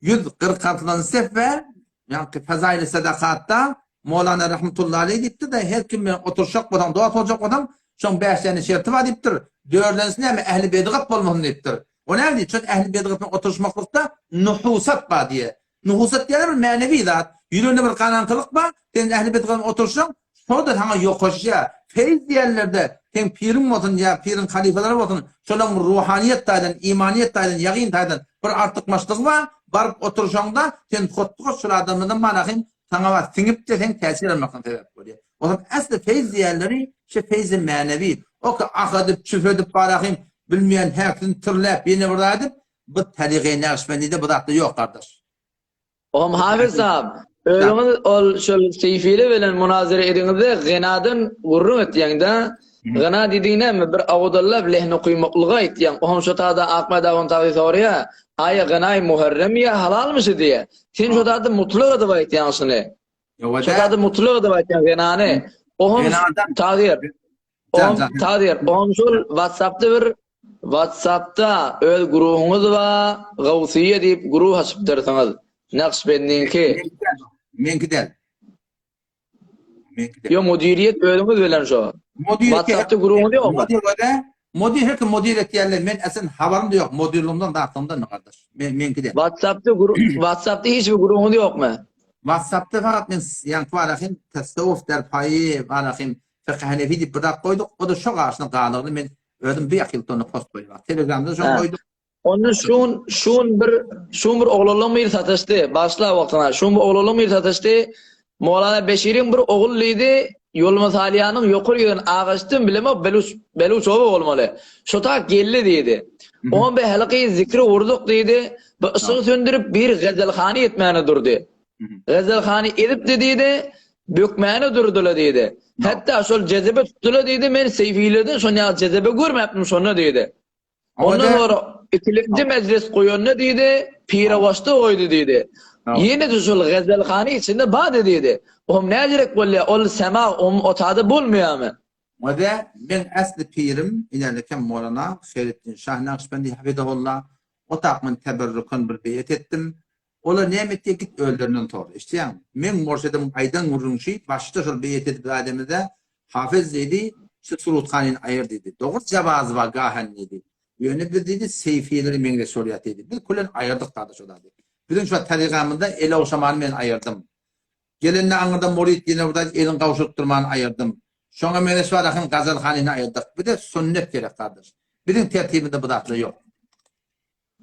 146-njy sefbe, ýaňky Fezaili Sadakatda Molana rahmetullahi aleýh diýipdir-de, her kim bilen oturşak bolsaň, dost boljak bolsaň, şoň bäş däne şerti bar diýipdir. Dördünjisi näme? Ähli bedgat bolmasyn diýipdir. O näme diýip, şol ähli bedgat bilen oturyşmaklykda nuhusat bar diýýär. Nuhusat diýýäni bir mänewi zat. Ýüreginde bir garaňkylyk bar, sen ähli bedgat bilen oturyşsaň, şo-da saňa ýokaşýar. Feýz diýenlerde, seň piriň bolsun ýa piriň halypalary bolsun, şolaryň bir ruhanyýet taýdan, imanyýet taýdan, ýagyn taýdan bir artykmaçlygy bar. Baryp oturyşaňda, sen hotdy-hoş şol adamlardan manahym saňa bar siňip-de seň täsir almakdan sebäp bolýar. Olam äsli feýz diýenleri şe feýzi mänewi. Oka ah edip, çüf edip barahym bilmeýän häkisini tirläp ýene bir zat edip bu taryhy Nagyşbendide bu zatlar ýok gardaş. Ohm Hafez sahab, özüňiz ol şol Seýfili bilen munazara ediňizde gynadan gürrüň etýäňdä. Gyna diýdigiň näme? Bir awudallap lehn okymaklygy aýtýaň. Ohm şo tada Akmät ahun tagy soraýa, Aýa gynaý muharrem ýa halalmy şu diýä. Sen şo tada mutlak edip aýtýaň şuny. Şo tada mutlak edip aýtýaň zenany. Ohm Tagyr. Ohm Tagyr. Ohm şol WhatsAppda bir WhatsAppda öz guruhyňyz bar, Gawsyýa diýip guruh açypdyrsyňyz. Nakşbendiňki. Meňki däl. Ýok, müdiriýet özüňiz bilen şo. WhatsAppda guruňyz ýokmy? Müdir öde, müdir her kim müdir etýärler. Men esen habarym da ýok, müdirligimden zatlygymdan da gardaş. Men meňki däl. WhatsAppda guru WhatsAppda hiç bir guruňyz ýokmy? WhatsAppda fakat men ýaňky barahym tasawwuf derpaýy barahym fiqh hanefi diýip bir zat goýduk. O da şo garşyna galygly men özüm bir ýakylda onda post goýdum. Telegramda şo goýduk. Onda şun şun bir şun bir oglanlaň biri sataşdy. Başla wagtyna. Şun bir oglanlaň biri sataşdy. Molana Beşiriň bir ogul diýdi, Ýolmaz Alyýanyň ýokary giden agaçdan bilemok beluç beluç oba bolmaly. Şo tak geldi diýdi. On be hälki zikri urduk diýdi. Bu yşygy söndürip bir gazelhany etmäne durdy. Gazelhany edipdi diýdi. Bökmäne durdyla diýdi. Hatda şol jezebe tutdyla diýdi. Men Seýfilerden şon ýaly jezebe görmäpdim şonda diýdi. Ondan sonra ikilenji mejlis goýanda diýdi, Pirewaşda goýdy diýdi. Ýene-de şol gazelhana içinde bardy diýdi. Ohm näderek bolýar, ol sema om otada bolmaýarmy? Wada meň äsli pirim inälekem Molana Heýretdin Şah Nagyşbendi hafizahullah otak men teberrüken bir beýet etdim. Olar näme etýär git özlerinden sor. Eşitýäňmi? Meň murşidimiň aýdan gürrüňi şi, başda şol beýet edip zademizde Hafez diýdi, şu suruthanyny aýyr diýdi. Dogry jawazy bar gahen diýdi. Ýöne biz diýdi seýfilere meňzeş bolýas diýdi. Biz külen aýyrdyk dada şo zady. Biziň şu tarygamyzda el ogşamany men aýyrdym. Gelende aňyrda murit ýene bir zat elini gowşurtdyrmany aýyrdym. Şoňa meňzeş bar ahyn gazalhanyny aýyrdyk. Bize sünnet gerek gardaş. Biziň tertibimizde bu zatlar ýok.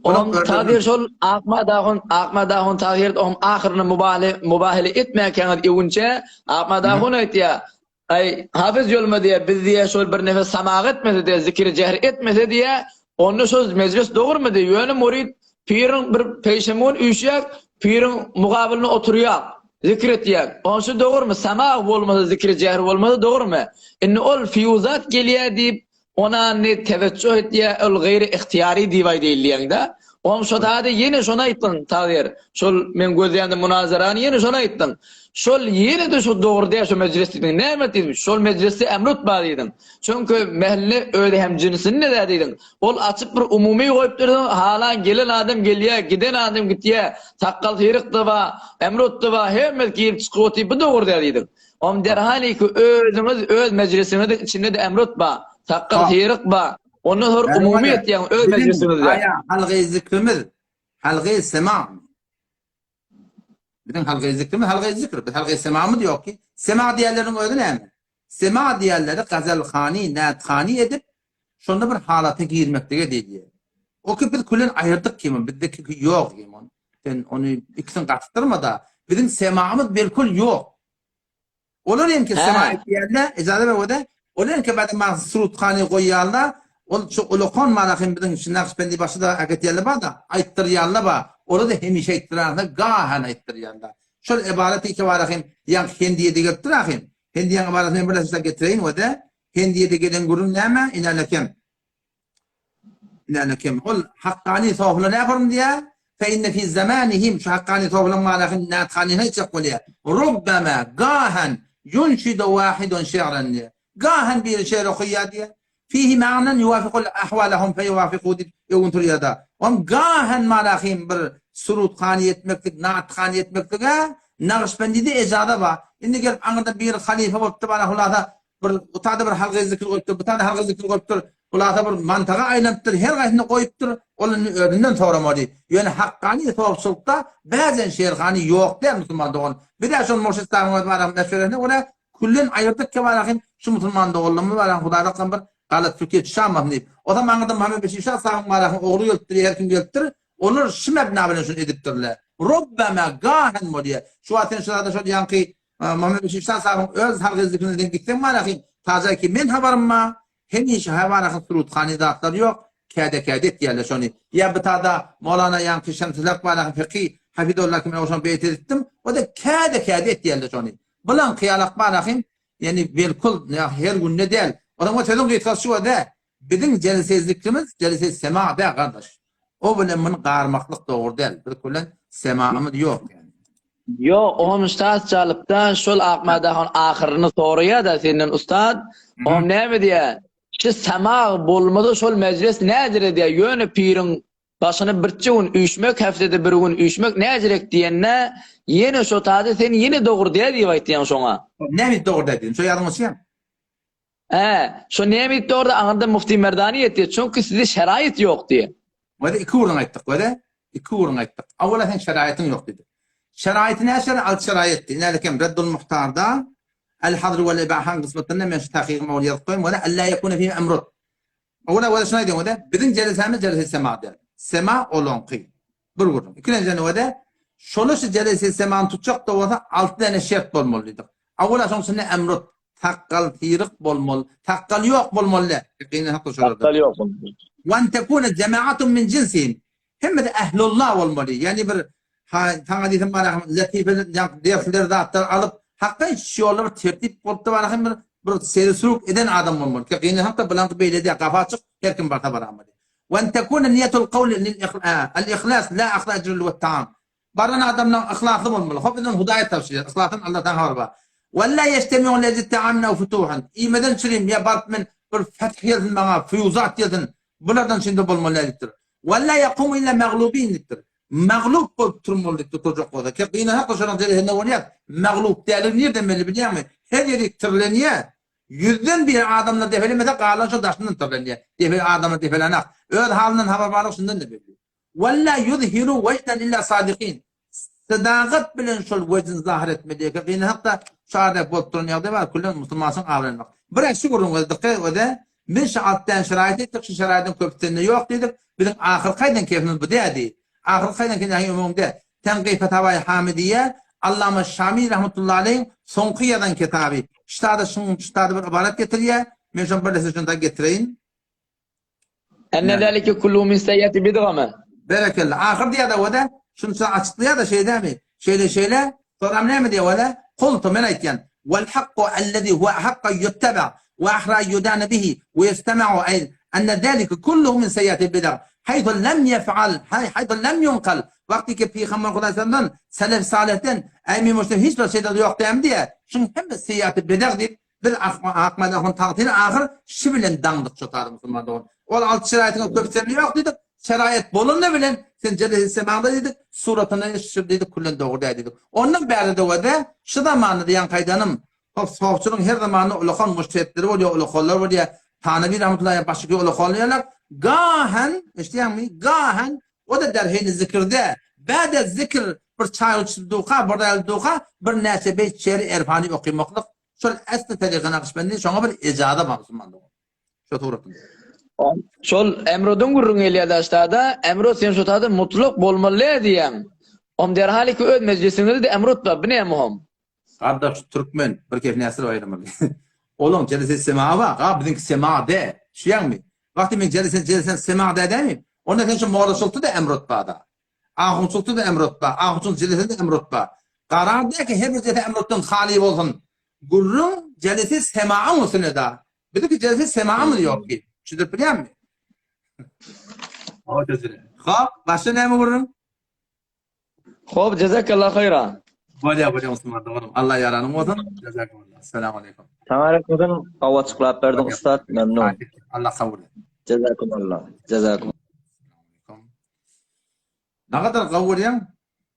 Olam Tahyr şol Akmad ahun Akmad ahun Tahyr ohm ahyryny mubale mubahele etmäkäňiz öwünçä Akmad ahun aýtýa Aý Hafyz ýolma diýä biz diýä şol bir nefes samag etmese diýä zikri jehr etmese diýä onda şol mejlis dogrumy diýä ýöne murid piriň bir peýşenbe gün üýşýäk piriň mugabylynda oturýak zikr etýäk onşy dogrumy samag bolmasa zikri jehr bolmasa dogrumy indi ol fiýuzat gelýä diýip Ona ne teweccüh etýä ol gaýry ihtiýary diýip aýdaýyl diýeňdä. Oňam şo zady ýene şony aýtdyň Tagyr. Şol meň gözleýände munazarany ýene şony aýtdyň. Şol ýene-de şo dogry däl şo mejlis diýdiň. Näme diýdiň? Şol mejlisde emrut bar diýdiň. Çünki mähelle özi hem jinsinde-dä diýdiň. Ol açyp bir umumy goýup durdyň, halan gelen adam gelýä, giden adam gitýä, sakgal syryk-da bar, emrut-da bar, hemmesi girip çykyp otyr, bu dogry däl diýdiň. Om derhal ki özüňiz öz mejlisiňiziň içinde-de emrut ba, sakgal syryk ba, ondan soň umumy etýäň öz mejlisiňizde. Aýa halgy zikrimiz, halgy sema. Biziň halgy zikrimiz halgy zikr, biz halgy semamyz ýok ki. Sema diýenleriň özi näme? Sema diýenleri gazelhany, näthany edip, şonda bir halata girmeklige diýilýär. O ki biz külen aýyrdyk ki, bizde ki ýok ki. Sen ony ikisini gatyşdyrma-da. Biziň semamyz belkul ýok. Olar enki sema etýärler, ejaza ber wede. Olar enki bada maňa suruthany goýýarlar. Ol şu ulakan malahym biziň şu Nakşbendi başy da äketýärler bar-da, aýtdyrýarlar bar. Olar-da hemişe aýtdyranok, gahan aýtdyrýarlar. Şol ybarat iki barahym ýaňky Hendiýede gelipdir ahym. Hendiýäň ybaratyny men birnäçe getireýin we-de Hendiýede gelen gürrüň näme? Inälekem. Inälekem. Ol Hakkani sofylar näme gürrüň diýýär? Fe inne fi zamanihim şu Hakkani sofylaryň malahym Nathanyny aýtjak bolýar. Rubbama gahan yunşidu wahidun şi'ran diýýär. Gahan biri şeýr okaýar diýýär. Fihi ma'nan yuwafiqul ahwalahum feýuwafiqu diýip öwün turýar-da. Oň gahan malahym bir suruthany etmeklik, naathany etmeklige Nagyşbendide ejaza bar. Indi gelip aňyrda biri halyfa bolupdyr, bana hulasa bir utada bir halga zikir goýupdyr, bu tada halga zikir goýupdyr. Hulasa bir mantaga aýlanypdyr, her gaýsyny goýupdyr. Ol indi özünden soramaly. Ýöne hakkany sopçulykda bäzen şerhany ýok däl musulman dogan. Biz-ä şol murşid sahybyň öz baragynda meşweresine görä Küllen aýyrdyk kebarahym şu musulman doganlarymyz barahym Hudaýlakdan bir galat pikir çyşamasyn diýip. Ozam aňyrdan Muhammet Beşir şa sahybyň barahym ogly gelipdir, her kim gelipdir. Olar şu mebna bilen şuny edipdirler. Robbama gahen bolýar. Şu wagt sen şu zada şol ýaňky Muhammet Beşir şa sahybyň öz halky zikrine sen gitseň barahym taja ki men habarym bar. Hemişe habarahym suruthany zatlar ýok. Käde-käde etýärler şony. Ýa bu tada Molana ýaňky Şemsülhak barahym fekih Hafizullah kim men şony beýt edipdim. O-da käde-käde etýärler şony. Bilen kyýalak barahym, ýani belkul, ýa her günde däl. Onuň sözüň gysgasy şu dä. Biziň jelseziklimiz jelse sema dä gardaş. O bilen muny garmaklyk dogry däl. Biz bilen semaymyz ýok ýani. Ýok, oňam ustaz çalypda şol Akmadahan ahyryny soraýada senden ustaz, oňam näme diýä, şu sama bolmasa şol mejlis nädir edýä, ýöne piriň Başyny birçe gün üýşmek hepdede bir gün üýşmek näjirek diýende ýene şo taýda sen ýene dogry däl diýip aýtýaň şoňa. Näme diýip dogry däl diýdim? Şo ýadyňa düşýämi? Hä, şo näme diýip dogry aňyrda Mufti Merdani ýetýär, çünki sizde şeraýyt ýok diýýär. Wede iki gürrüň aýtdyk wede, iki gürrüň aýtdyk. Awala seň şeraýatyň ýok diýdik. Şeraýyty näçe şeraýat? Alty şeraýat diýdi. Nälekem Reddul Muhtarda El Hazr wal Ibahaň gysmatynda men şu takygymy ol ýazyp goýan wede Alla ýekune fihi emrut. Oňa görä şuny aýdýan-da, biziň jelesämiz jelese sema däl. Sema olaňky. Bir gürrüň. Ikinjiden görä, şola şu jelese semany tutjak-da bolsa, alty däne şert bolmaly diýdik. Awala şoň içinde emrut, sakgal syryk bolmaly, sakgal ýok bolmaly däl. Ýakynda hakda şolarda. Sakgal ýok bolmaly. Wa an tekune jemaatun min jinsihim. Hemmesi ählullah bolmaly. Ýagny bir ha saňa diýsem barahym latife dersler zatlar alyp hakda hiç ýolda bir tertip bolupda barahym bir bir seri sürük eden adam bolmaly. Ki gyny hakda bilanky beýle däl gapa açyk her kim barsa baramaly. Wa en tekune niýetul kawli lil al ihlas la ahza ecrul we taam. Baran adamlaň yhlasly bolmaly. Hop biz ony Hudaýa tabşyrýas. Yhlasyn Allahdan habar bar. Wa la ýeştemi'u li ecli taamin ew futuhin. Iýmeden çürim ýa baryp men bir feth gelsin maňa, fuýuzat gelsin. Bulardan şindi bolmaly däl diýipdir. Walla ýakumu illa maglubin diýipdir. Maglup bolup turmaly diýipdir turjak bolsa. Ki gynanakda şonuň jelesinde bolýar. Maglup däligi nirden belli bilýäňmi? Her ýeri tirlenýär. Ýüzden biri adamlar depelemese galan şo daşyndan tirlenýär. Depe adamlar depelänak. Öz halyndan habar barlygy şundan-da belli. Walla ýuzhiru wejden illa sadikin. Sadagat bilen şol wejini zahyr etmeli eken. Gynanakda şu arada bolup duran ýagdaý bar. Küllen musulmançyň abraýyny bak. Bir şu gürrüň edildi. Öde Biz şu altdan şeraýat etdik, şu şeraýatyň köpüsi sende ýok diýdik. Biziň ahyrky aýdan kefimiz bu dädi. Ahyrky aýdan kefimiz öňüňde. Tenqih Fetawaýy Hamidiýe, Allama Şami rahmetullahi aleýhiň soňky ýazan kitaby. Ştada şuň ştada bir ybarat getirýär. Men şoň birleşip şunda getireýin. Enne zalike kullu min seýýati bidgama. Berekella. Ahyr diýýär-de o-da, şunça açyklaýar-da şeýdämi? Şeýle-şeýle, soňram näme diýýär o-da? Kultu, men aýtýan, Wal hakku ellezî huwe ahakku en ýutteba we ahra en ýudane bihi we ýustema'u eý, enne zalike kulluhu min seýýatil bid'ah, haýsu lem ýef'al, haýsu lem ýunqal, wagty ki Pygamber Hudaýsandan, selef salyhden, äý men muşda hiç bir şeýle ýok dämi diýýär, şuň hemmesi seýýatil bid'ah diýip, Biz Akmady ahun tagtyny ahyr şi bilen daňdyk şo tazy musulman dogan. Ol alty şeraýatyňa köp sende ýok diýdik. Şeraýat bolanda bilen sen jelle semaňda diýdik, suratyny şu diýdik küllen dogry däl diýdik. Ondan bärde döwede şu zamanda diýen kaýdanym hop sofçylyň her zamanda ulakan mujtehitleri bolýar, ulakanlar bolýar. Tanawi rahmetullahi başyky ulakan diýerler. Gahan, eşidýäňmi? Gahan o da derhini zikirde. Bäde zikir bir çaý içip duka, bir däl duka, bir näçe beýt şeri erfany okymaklyk Şol esli teryka Nakşbendi şoňa bir ejaza bar musulman dogan. Şo suratynda. Şol Emrodyň gürrüňi gelýär daşda-da, Emrod sen şo tada mutlak bolmaly diýýäň. Om derhal ki öz mejlisiňizde Emrod bar, bu näme hom? Gardaş türkmen bir kef näsir baýramaly. Olaň jelesi sema bar, ga biziňki sema dä. Düşýäňmi? Wagty men jelesen jelesen sema dädämi? Onda sen şu mollaçylykda-da emrot bar-da. Ahunçylykda-da emrot bar. Ahunçylyk jelesede emrot bar. Garar däl ki her bir jelse emrotdan haly bolsun. Gürrüň jelesi semaň üstüne-da. Biziňki jelesi semamyz ýok ki. Düşündirip bilýärmi? Hop, başga näme gürrüň? Hop, jazakallah haýra. Bolýar, bolýar musulman doganym. Allah ýaranyň bolsun. Jazakallah. Assalamu aleýkum. Saňa rahmet, gowy açyklap berdiň ussat, memnun. Allah kabul etsin. Jazakumullah. Jazakum. Nagadar gowy bolýaň,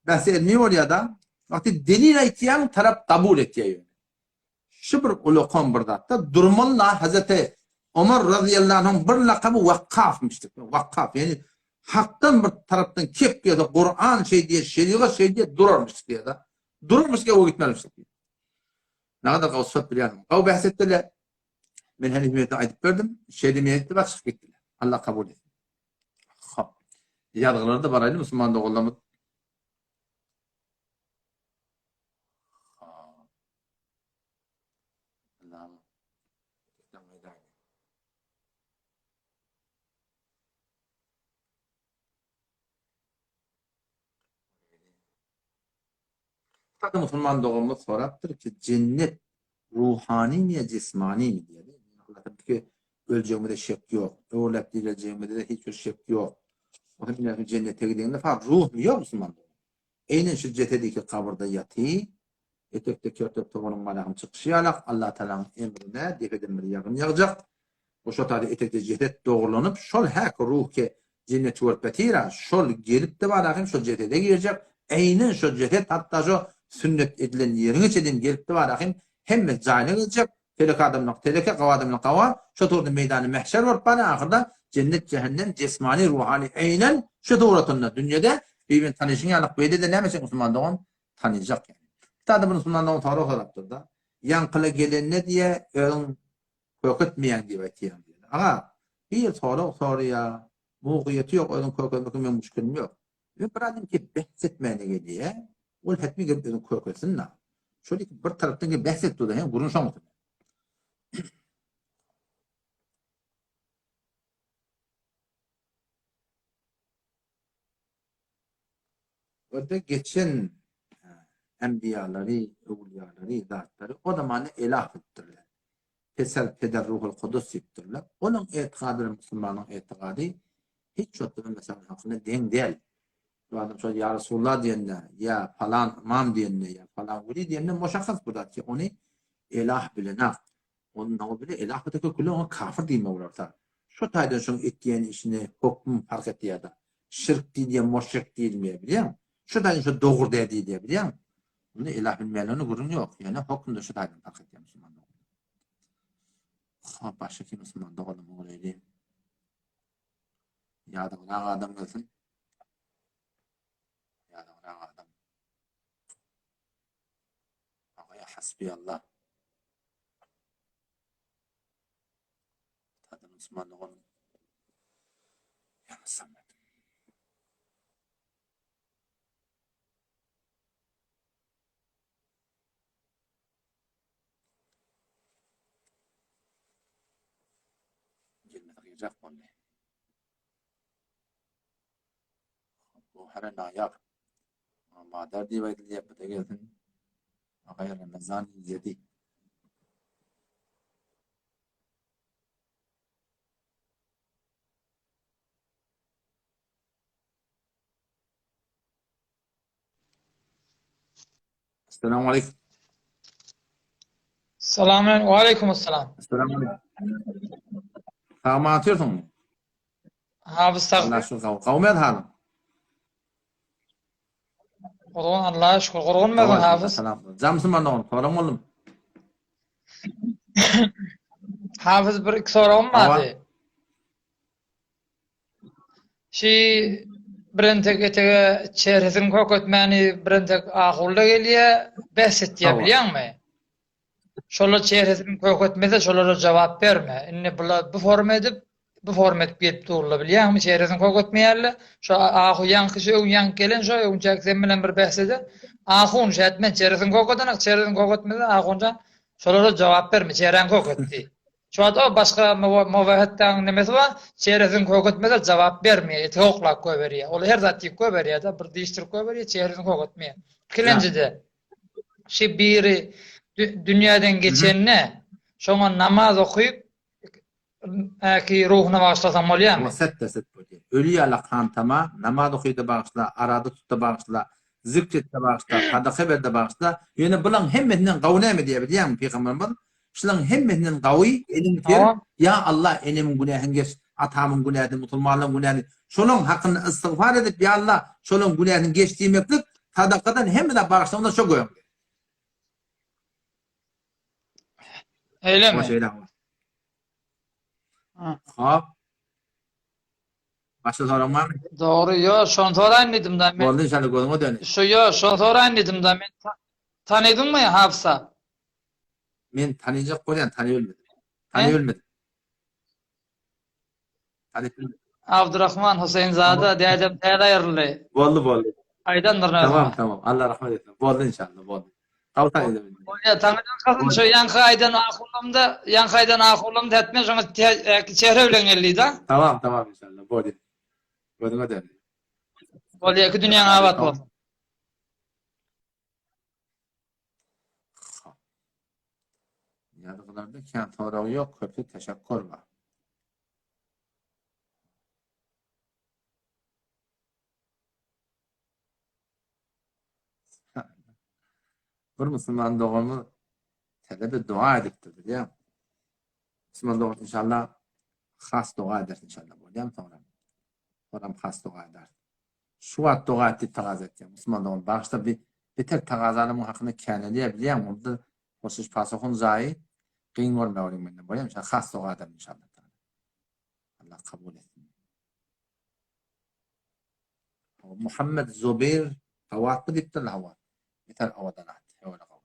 bähsi elmi bolýar-da. Wagty delil aýtýaň, tarap kabul etýär ýöne. Şu bir ulakan bir zatda durmaly Hazreti Omar razyýallahu anhuň bir lakamy Wakkafmyşdyk. Wakkaf, ýagny hakdan bir tarapdan kep gelse, Kuran şeý diýýär, şerigat şeý diýýär, durarmyşdyk diýýär-de. Durarmyşdyk, öe gitmezmişdik diýýär. Nägadar gowy sypat bilýärsiň. Gowy bäs etdiler. Men heniz mýerde aýdyp berdim. Şeýle mýerde çykyp gitdiler. Allah kabul etsin. Hop. Ýazgylarda baraýly musulman doganlarymyz. Taky musulman doganymyz sorapdyr ki, jennet ruhanymy ýa jismanymy diýdi. Ki öljegimize şek ýok, öwrüläp direljegimize hiç bir şek ýok. Onuň bilen jennete gidende fark ruhmy ýok musulman dogan. Eýnen şu jesedi ki gabyrda ýaty, etekde kertep toganyň malahym çykyşy ýalak, Allatagalaň emrine depeden bir ýagyn ýagjak. Bu şo taýda etekde jeset dogrulanyp, şol häki ruh ki jenneti görüp ýatyr-a, şol gelip-de barahym şo jesede girjek, eýnen şo jeset hatda şo sünnet edilen ýeriňe çenli gelip-de barahym hemmesi jaýyna geljek, Teleke adamlyk teleke, gawa adamlyk gawa, şo turda meýdany mähşer bolup barýar, ahyrda jennet, jähennem, jesmany, ruhany eýnen şu suratynda dünýede bir-birini tanyşyň ýalyk beýle-de näme üçin musulman dogan tanyjak ýaly. Bir adam bir musulman dogan sorag sorapdyr-da, ýaňkyla gelende diýe özüň köketmeýäň diýip aýtýaň diýýär. Aga, bir sorag soraýar, mugyýeti ýok özüň kökezmek meň müşkilim ýok. Ýöne bir adam ki bäs etmäne gelýär, ol hetmi gelip özüni kökelsin-da. Şol iki bir tarapdan gelip bäs edip durda, hem gürrüň şoň üstünde. Orada geçen enbiýalary, öwlüýalary, zatlary o zamanda elah bilipdirler. Pesel, Peder, Ruhul Kudus diýipdirler. Onuň etikady bilen musulmanyň etikady hiç wagtda bir meseläniň hakynda deň däl. Bir adam şol ýa Resulullah diýende, ýa palan ymam diýende, ýa palan weli diýende muşahhas bir zat ki, ony elah bilenak. Ony nauzubile elah we tekeküle oňa kafir diýmek bolarsa. Şo taýdan şoň etýän işine hokm parh etýär-de. Şirk diýilýär, moşrik diýilmeýär, bilýäňmi? Şo taýdan şo dogry däl diýilýär, bilýäňmi? Onda elah bilmeýänlerine gürrüň ýok. Ýöne hokmda şo taýdan parh etýär musulman doganlar. Hop, başga kim musulman doganlar göreýli. Ýadawrak adam gelsin. Ýadawrak adam. Agaya hasbiyallah. Tadı Müslüman doganım. Ya Samet. Gelmedi gyýjak boldy. Göwhere naýap. Bazar diýip aýdylýar, bu-da gelsin. Agaý Ramazan ýedi. Assalamu aleykum. Salam ve aleyküm assalam. Assalamu aleykum. Sag atýarsyňmy? Hafız sag. Allah şükür gawy. Gawy mez halyň. Gurgun Allah'a şükür. Gurgun mezin hafız. Salam. Jamsyn oğlum, soran boldum. Hafız bir iki soragym bardy. Şi birentek etege çehresini köketmäni birentek ahulda gelýä, bäs etýä bilýäňmi? Şolar çehresini köketmese şolara jogap berme. Indi bular bu forma edip, bu forma edip gelip durlar bilýäňmi? Çehresini köketmeýärler. Şo ahu ýaňky şu öň ýaňky gelen şo öňçäki sen bilen bir bäs eden. Ahun şätmen çehresini kökedenak, çehresini köketmese ahunjan şolara jogap berme, çehräňi köket diý. Şu wagt o başga Mowahhetdaň nemesi bar, çehresini köketmese jogap bermeýär, eti oklap goýberýär. Ol her zat diýip goýberýär-de, bir diýişdirip goýberýär, çehresini köketmeýär. Ikilenjide, şi biri dünýäden geçende, şoňa namaz okyp, äki ruhuna bagyşlasaň bolýarmy? Oňa set-de-set bolýar. Öli ýaly hantama namaz oky-da bagyşla, arada tut-da bagyşla, zikr et-de bagyşla, sadaka ber-de bagyşla. Ýöne bulaň hemmesinden gawy näme diýýär bilýäňmi pygamberimiz? Şulaň hemmesinden gawy eliňi serip, Ýa Allah, enemiň günähini geç, atamyň günäsini, musulmanlaryň günäsini, şolaň hakynda istigfar edip, Ýa Allah, şolaň günäsini geç diýmeklik sadakadan hemme zat bagyşlagyndan şo göňli. Eýlemi? Hoş eýle. Hop. Başga soraň barmy? Dogry, ýo, şony soraýyn diýdim da men. Boldy inşallah gözüňe döneýin. Şu ýo, şony soraýyn diýdim da men. Tanydyňmy Hafsa? Men tanyjak bolýan, tanyp bilmedim. Tanyp bilmedim. Tanyp bilmedim. Abdurrahman Huseýnzada dädem täze aýryldy. Boldy, boldy. Aýdandyryn özüňe. Tamam, tamam. Allah rahmet etsin. Boldy inşallah, boldy. Gawy tanydy. Bolýa, tanydan kasym şo ýaňky aýdan ahunymda, ýaňky aýdan ahunymda hetmen şoňa çehre bilen geldi-da. Tamam, tamam inşallah. Boldy. Gözüňe döndi. Bolýa, iki dünýäň abat bolsun. Ýazgylarda kän sorag ýok, köpüsi teşekkür bar. Bir musulman doganymyz talebe dua edipdir, bilýäňmi? Musulman dogan inşallah has doga eder inşallah bolýamy soňra? Soňra has doga eder. Şu wagt doga et diýip tagaza etýän. Musulman dogan bagyşla bir beter tagazalymyň hakynda känelýär bilýäňmi? Onda hoşuş pasohun jaýy gyn görmäweriň menden bolýamy? Inşallah has doga ederin inşallah. Allah kabul etsin. Muhammed Zubair Gawatmy diýipdirler hawa. Beter owadan at. Öwle gawy.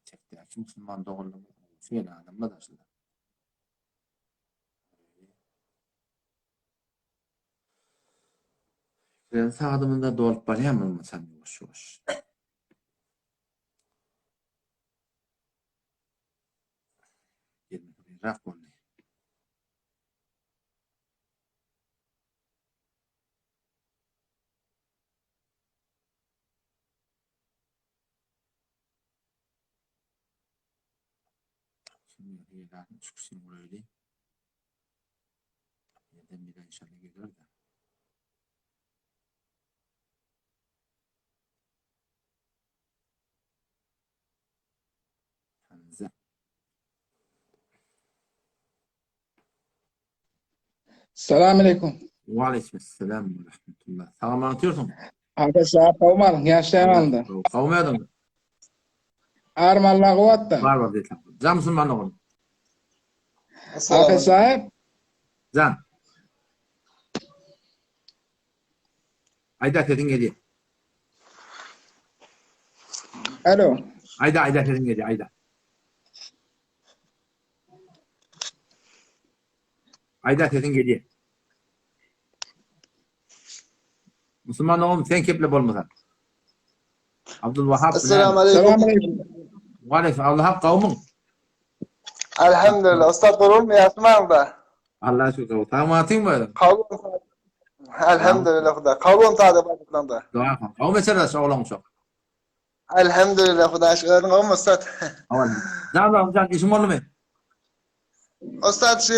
Etekdäki musulman doganlarymyz şeýle adamlar da şular. Bilen sagadymyzda dolup barýar bolmasam ýuwaş ýuwaş. Gelmesi kynrak boldy. Şimdi ýerlerini üç kişini guraýly. Ýerden bir inşallah geler de. Hamza. Salam aleykum. Wa aleyküm selam ve rahmetullah. Salam atıyorsun. Arkadaşlar kavmalık yaşlayan aldı. Kavmadın. Arım Allah kuvatda. Bar bar diýip. Jan musulman ogul. Aka sahip. Jan. Aýda sesiň gelýär. Alo. Aýda aýda sesiň gelýär aýda. Aýda sesiň gelýär. Musulman ogum sen keple bolmasa. Abdul Wahab. Assalamu aleykum. Salam aleykum. Wa aleykum. Abdul Wahab gowmyň? Elhamdülillah. Ustad gurulmy ýatmaň da. Allah şükür. Sag mı? Kabul Elhamdülillah Huda. Kabul sada baklanda. Dua. Gawy mesele oglan çok. Elhamdülillah Huda şükür. Özüň gowmy ustad? Jan jan jan işiň boldumy? Ustad şu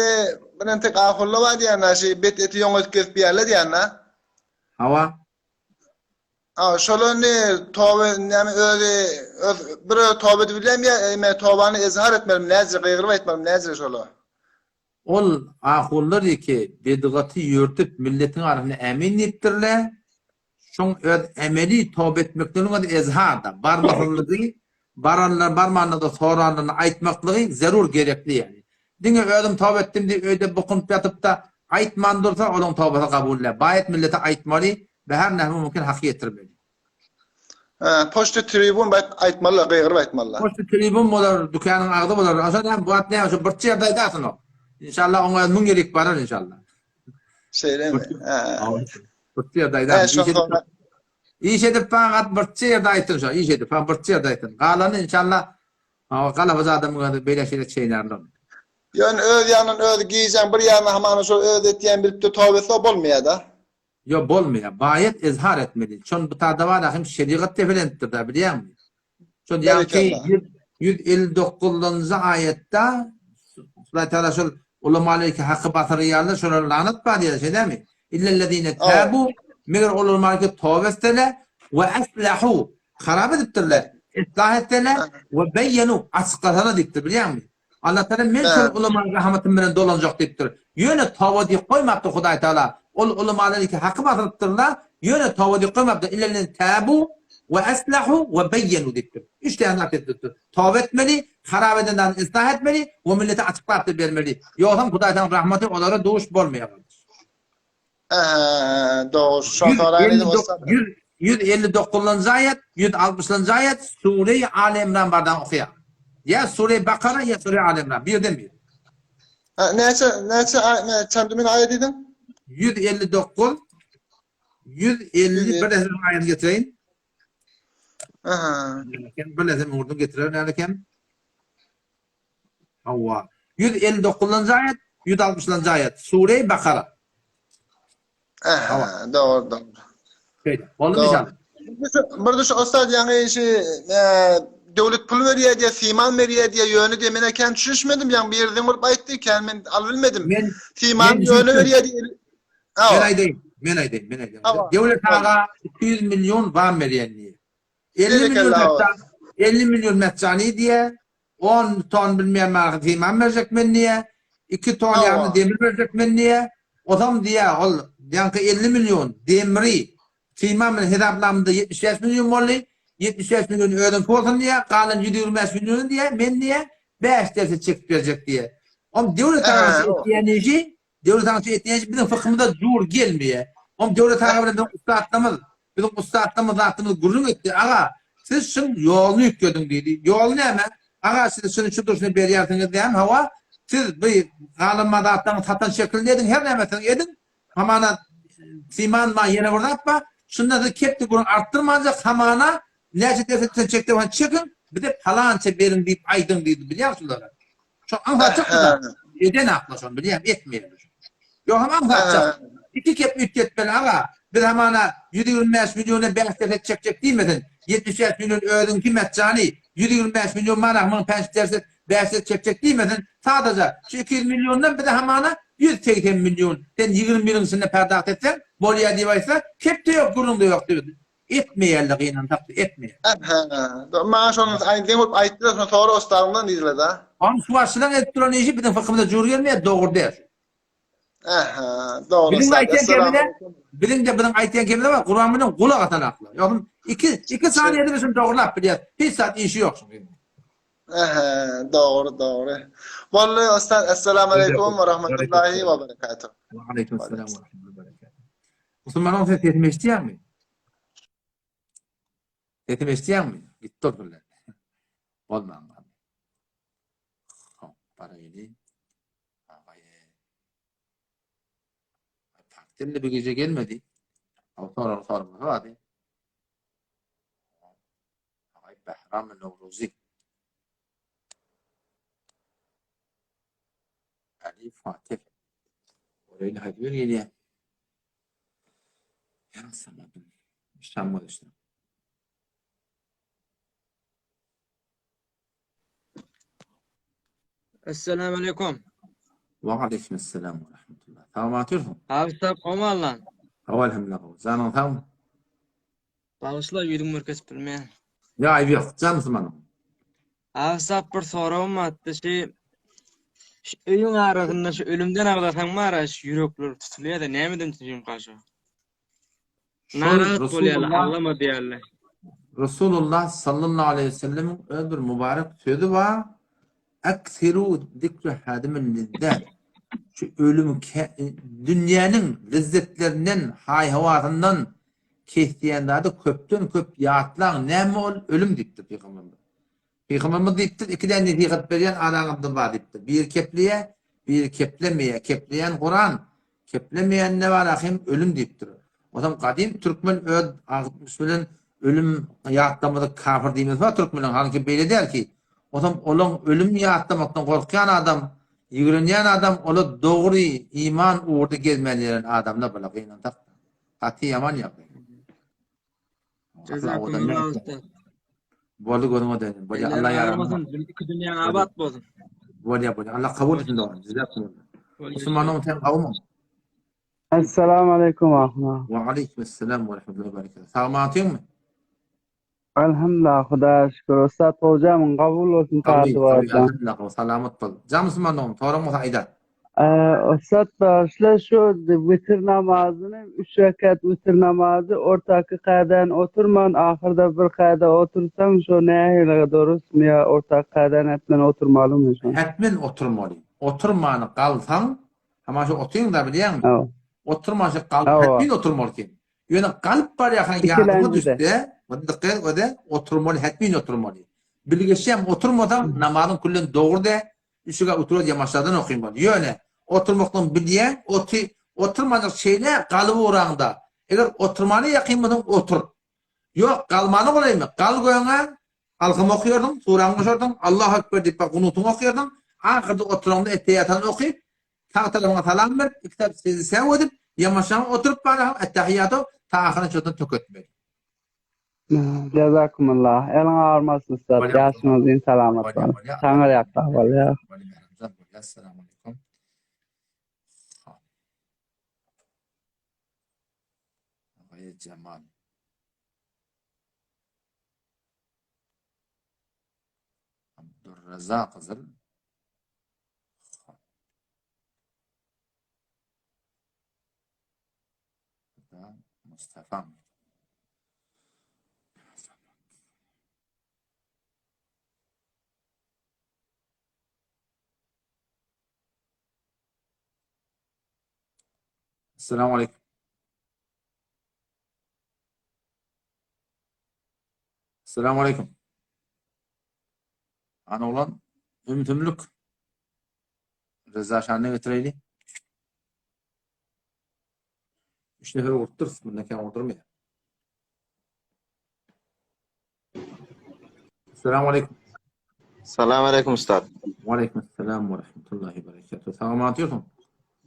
bir entek ahulla bar diýýän, şu bet eti ýoňa gezip ýerler diýýän. Hawa. Ha, şol indi toba näme özi öz bir öz toba edip bilýärmi ýa eme tobany ezhar etmelimi näzire gygyryp aýtmalymy näzire şola. Ol ahunlar ýeke bedgaty ýörtüp milletiň arasynda ämin diýipdirle, şoň öz emeli toba etmekliginiň özi ezharda, barmasyzlygy, baranlar barmanda-da soranlaryna aýtmaklygy zerur gerekli ýaly. Diňe özüm toba etdim diýip öýde bukunyp ýatyp-da aýtman dursa olaň tobasy kabul däl. Baýat millete aýtmaly we her nähili mümkin haky ýetirmeli. Hä, poçta tribun baýt aýtmalylar, gygyryp aýtmalylar. Poçta tribun bolar, dükanyň agzy bolar. Aşa näme bu wagt näme şu birçe ýerde aýdarsyň o. Inşallah oňa 1000 ýylyk barar inşallah. Şeýlemi? Hä. Birçe ýerde Hä, aýdarsyň. şo sonra. Iş edip fakat birçe ýerde aýtsyn şo, iş edip fakat birçe ýerde aýtsyn. Galany inşallah galapyjy adamyň özi beýle şeýle çeýnärler. Ýöne öz ýanyndan özi gijäň bir ýanyna hamana şol öz etýän bilipde toba etse bolmaýada. Ýo bolmaýa. Baýat ezhar etmeli. Şon bu tada bar hem şerigat depelenipdir-dä bilýäňmi? Şol ýaňky 159-njy aýatda Hudaý Tagala şol ulamalar ki haky basyrýarlar, şolara lanat bar diýýär, şeýdämi? Illellezine tabu, meger olar bar ki toba etseler we aslahu, harap edipdirler, islah etseler we beýenu, açyklasalar diýipdir, bilýäňmi? Allah Tagala men şol ulamanyň rahmatym bilen dolanjak diýipdir. Ýöne toba diýip goýmapdyr Hudaý Tagala. Ol ulamalar iki haky basyrypdyrlar, ýöne toba diýip goýmapdyr. Illellezine tabu we aslahu we beýenu diýipdir. Üç däne zat edipdir. Toba etmeli, harap eden zadyny yslah etmeli we millete açyklap-da bermeli. Ýogsam Hudaý Tagalaň rahmaty olara duş bolmaýar. Ähä, dogry. Şo soraýyn dedim ussat. 159-njy aýat, 160-njy aýat Sure-i Aly Imran bardan okaýar. Ýa Sure-i Bakara, ýa Sure-i Aly Imran. Birden bir. Ha, näçe, näçe, çendu min aýat diýdiň? 159 150 bir resim aýatyny getireýin. Aha. Bir resim urdum getirerin ýaly eken. Hawa. 159-njy aýat, 160-njy aýat. Sure-i Bakara. Aha, dogry, dogry. Şeýle. Boldumy inşallah? Bir düş ustad ýaňy işi e, döwlet pul berýär diýe, siman berýär diýe, ýöne diýe men kän düşünişmedim, ýaňy bir ýerden bolup aýtdy, kän men alyp bilmedim. Men siman ýöne berýär diýe. Men aýdaýyn, men aýdaýyn, men aýdaýyn. Döwlet aga 200 million wam berýär diýe. 50 million metjan, 50 million metjany diýe, On ton bilmeýän maňa siman berjek men diýýä. Iki ton ýagny demir berjek men diýýä. Osam diýýä ol ýaňky 50 million demri siman bilen hesaplamda 75 million boldy. 75 million özüňki bolsun diýýä. Galan 125 milliony diýýä men diýýä 5 derse çekip berjek diýýä. Om döwlet agasy etýän işi Döwlet aga şu etýän işi biziň fykhymyza jur gelmeýär. Oň Döwlet aga bilen biziň ussatlarymyz, biziň ussatlarymyz zatymyz gürrüň etdi. Aga, siz şuň ýoluny üýtgediň diýdi. Ýoly näme? Aga, siz şuny şu durşuna berýärsiňiz dämi? Hawa, siz bu galanma zatlaryňyzy satan şekilinde ediň, her näme etseňiz ediň. Hamana siman bar, ýene bir zat bar. Şunda siz kepde gürrüň artdyrmanjak, hamana näçe derse çekse çekiň, bize palança beriň diýip aýdyň diýdi. Bilýäňmi şulary? Şo aňsatjak bu zat. Eden akla şony bilýän, etmeýän. Ýok hem aňsatjak. Iki kep üýtgetmeli aga. Biz hamana 125 milliona 5 derse çekjek diýmesin. 75 million özüňki metjany, 125 million mana muň 5 derse 5 derse çekjek diýmesin. Sadaja şu 200 milliondan bize hamana 180 million sen 20 ýylyň içinde perdagt etseň bolýar diýip aýtsa, kepde ýok, gürrüňde ýok diýip. Etmeýärler gynansak-da etmeýär. Hä. Maňa şony aýdyň bolup aýtdylar, şony sora ustadyňdan diýdiler-da. Onuň suwaşçylaň edip duran işi biziň fykhymyza jur gelmeýär, dogry däl. Ähä, dogry Biziň ustad. aýtýan kemine, biziň de biziň aýtýan kemine bar, Kuran bilen gulak asan akla. Ýogsam iki iki saniýede biz şuny dogrulap bilýäs. Hiç zat işi ýok şuň. Ähä, dogry, dogry. Boldy ustad, assalamu aleýkum we rahmetullahi we berekatuh. Wa aleýkum assalam we rahmetullahi we berekatuh. Musulmanyň sen sesimi eşitýäňmi? Sesimi eşitýäňmi? Gitdi ol birden. Bolman galdy. Hop, baraýly. Agaýe. Takdimli bir gije gelmedi. O sorag sormasy bardy. Agay Behram Nowruzi. Ali Fatih. Orayla hadi bir geliyor. Ýaňsamadım. Şam boluşdy. Esselamu aleýkum. Wa aleýkum esselam we rahmetullah. Sagmy otyrsyň? Abi sag gowmy Allan? Hawa elhamdülillah. Janyň sagmy? Bagyşla ýüzüň görkezip bilmeýän. Ýa aýyp ýok. Jan musulmanym. Abi sag bir soragym bardy şi şu öýüň arasynda şu ölümden agzasaň bara şu ýürekler tutulýar-da nämeden tutulýarmyka şu? Narahat bolýarlar, aglama diýýärler. Resulullah sallallahu aleýhi we sellemiň öz bir mübarek sözi bar. Eksiru zikre hadimil lizzat. Şu ölüm dünýäniň lezzetlerinden, haý-hawasyndan kesýän zady köpden köp ýatlaň. Näme ol? Ölüm diýipdir pygamberimiz. Pygamberimiz diýipdir, iki däne nesihat berýän araňyzda bar diýipdir. Biri kepleýär, biri keplemeýär. Kepleýän Kuran, keplemeýän ne bar ahim ölüm diýipdir. Onsoň gadym türkmen öz 60 bilen ölüm ýatlamasa kafir diýmesi bar türkmeniň, halynki beýle däl ki. Onsoň olaň ölüm ýatlamakdan gorkýan adam, ýigrenýän adam ola dogry iman ugurda gezmän ýören adamlar bular gynansak. Gaty ýaman ýagdaý. Jazakumullah usta. Boldy gözüňe degsin. Bolýa Allah ýaramaz. Bolsun, iki dünýäň abat bolsun. Bolýa bolýa. Allah kabul etsin dogan. Jazakumullah. Musulmanyň sen gawmy? Essalamu aleýkum ahuna. Wa aleýkum esselam we rahmetullahi we berekatuh. Sag atyňmy? Elhamdülillah Hudaýa şükür. Ussat gowjamyň kabul bolsun taat ybadatlaň. Elhamdülillah gowy salamat bol. Jan musulman dogum soraň bolsa aýda. Ussat bagyşla şu witir namazyny üç rekat witir namazy ortaky kädän oturman ahyrda bir käde otursaň şo nähili dorusmy ýa ortaky kädän hetmen oturmalymy şo? Hetmen oturmaly. Oturmany galsaň Hama şu otyň da bilýäňmi? Hawa. Oturman şu galyp Hawa. hetmin oturmaly sen. Ýöne galyp barýarkaň ýadyňa Ikilenji-de. düşse, muny dykgat et, oturmaly, hetmin oturmaly. Bilgeşem oturmasaň, namazyň küllen dogry dä, üçüge oturar ýamaşadan okymaly. Ýöne oturmakdan bilýäň, oty oturmajak şeýle galyp ugraňda, eger oturmana ýakyn bolsaň otur. Ýok, galmany golaýmy? Gal göňe, Alham okýardyň, suraňy goşardyň, Allahu Ekber diýip bir kunutyňy okýardyň, ahyrda oturaňda ettehiýatyny okyp, sag tarapyňa salam berip, iki tarap sejde sehw edip, ýamaşaňa oturyp barýarkaň ettehiýaty ta ahyryna çenli töketmeli. Jazakumullah. Eliň agyrmasyn ussat. Ýaşyň uzyn salamat bol. Taňry ýakla bolýar. Essalamu aleýkum. Jamal. Abdurrazak Gyzyl. Mustafa. Assalamu alaikum. Assalamu alaikum. Ana oglan ümsümlik. Reza şanyny getireýli. Üç nefer urupdyrys, bundan kän urdurmaýar. Assalamu alaikum. Salam aleykum ustad. Wa aleykum assalam wa rahmetullahi wa berekatuh. Sag aman otyrsyň?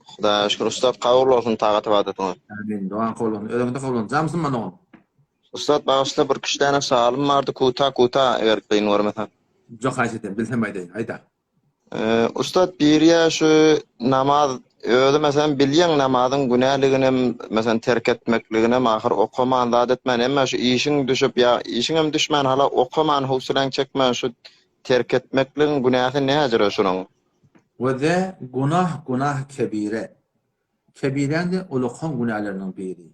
Hudaýa şükür ustad kabul bolsun tagat ybadatyňyz. Amin. Dogan kabul bolsun. Özüňde kabul bolsun. Jamsyn man dogan. Ustad bagyşla bir küç däne salym bardy kuta kuta eger kyn görmeseň. Jok haýyş edýän bilsem aýdaýyn. Aýda. Ussat birýä şu namaz özi meselem bilýäň namazyň günäliginem meselem terk etmekliginem ahyr okaman zat etmän emma şu işiň düşüp ýa işiňem düşmän hala okaman howsalaň çekmän şu terk etmekligiň günäsi näjire şunuň. Wede günah günah kebire. Kebiräň-de ulakan günäleriniň biri.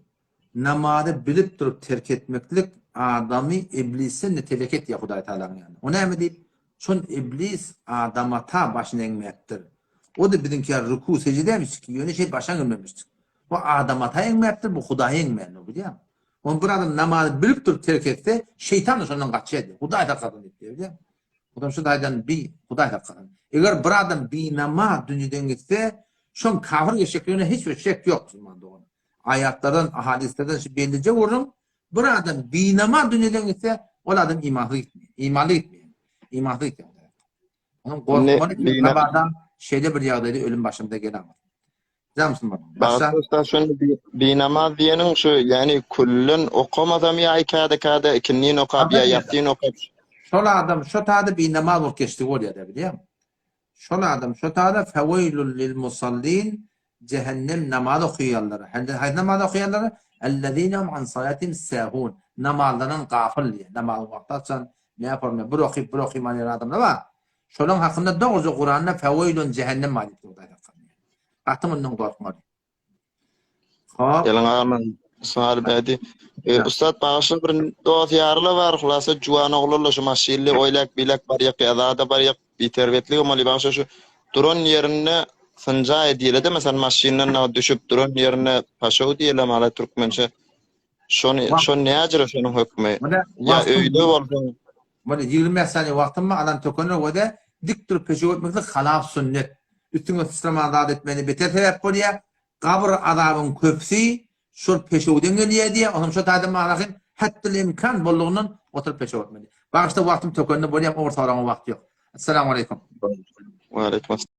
Namazy bilip durup terk etmeklik adamy iblisden-de telek etýär Hudaý Tagalaň ýanynda. O näme diýip? Şon iblis Adamata başyny eňmäpdir. O-da biziňki ýaly ruku sejedämişdik, ýöne şeý başa eňmemişdik. Bu Adamata eňmäpdir, bu Hudaýa eňmändir, bilýäňmi? Ony bir adam namazy bilip durup terk etse, şeýtan-da şondan gaçýar diýýär. Hudaý saklasyn diýip diýýär, bilýäňmi? Adam şu taýdan bi Hudaý saklasyn. Eger bir adam binamaz dünýeden gitse, şoň kafir geçjekligine hiç bir şek ýok, musulman dogan. Aýatlardan, ahadyslardan şu bellije gürrüň, bir adam binamaz dünýeden gitse, ol adam imansyz gitmeýär. Imanly gitmeýär. Imansyz gitýär. Onuň gorkmaly ki, nabada şeýle bir ýagdaýda ölüm başymyza gelämez. Jan musulman. Başda usta şony binamaz diýeniň şu, ýagny küllen okamasam ýa käde-käde ikindin okap ýa ýassyn okap. Şol adam şo tada binamaz bolup geçdigi bolýar-da, bilýäňmi? Şol adam şo tada feweýlul lil musallin jähennem namaz okaýanlara. Haýsy namaz okaýanlara? Ellezine hum an salatihim sahun. Namazlardan gafyl diýýär. Namazyň wagty haçan, näforma, bir okyp, bir okyman ýören adamlar bar. Şolaň hakynda dogruja Kuranda feweýlun jähennem bar diýip Hudaý saklasyn. Gaty mundan gorkmaly. Hop. Ýalan agam sual berdi. E, Ussat bagyşla bir dost ýarla bar, hulasa juwan oglanla şu maşynly oýlak bilek barýak ýa zada barýak biterbiýetligem bolýar. Bagyşla şu duran ýerinde synjaý diýilede meselem maşyndan dagy düşüp duran ýerinde paşow diýilem hala türkmençe. Şony şo näjire şonuň hökmi? Ýa öýde bolsaň. Muny 25 saniýe wagtym bar, alan tökener we-de dik durup peşew etmeklik halal sünnet. Üstüňe syçraman zat etmegine beter sebäp bolýar. Gabyr azabyň köpüsi. Şol peşewden gelýär diýýär. Onsoň şo taýdan maňa hem hetdil imkan boldugyndan oturyp peşew etmeli. Bagyşla wagtym tökendi bolýar, o bir soragyňa wagt ýok. Essalamu aleýkum. Waleýkim.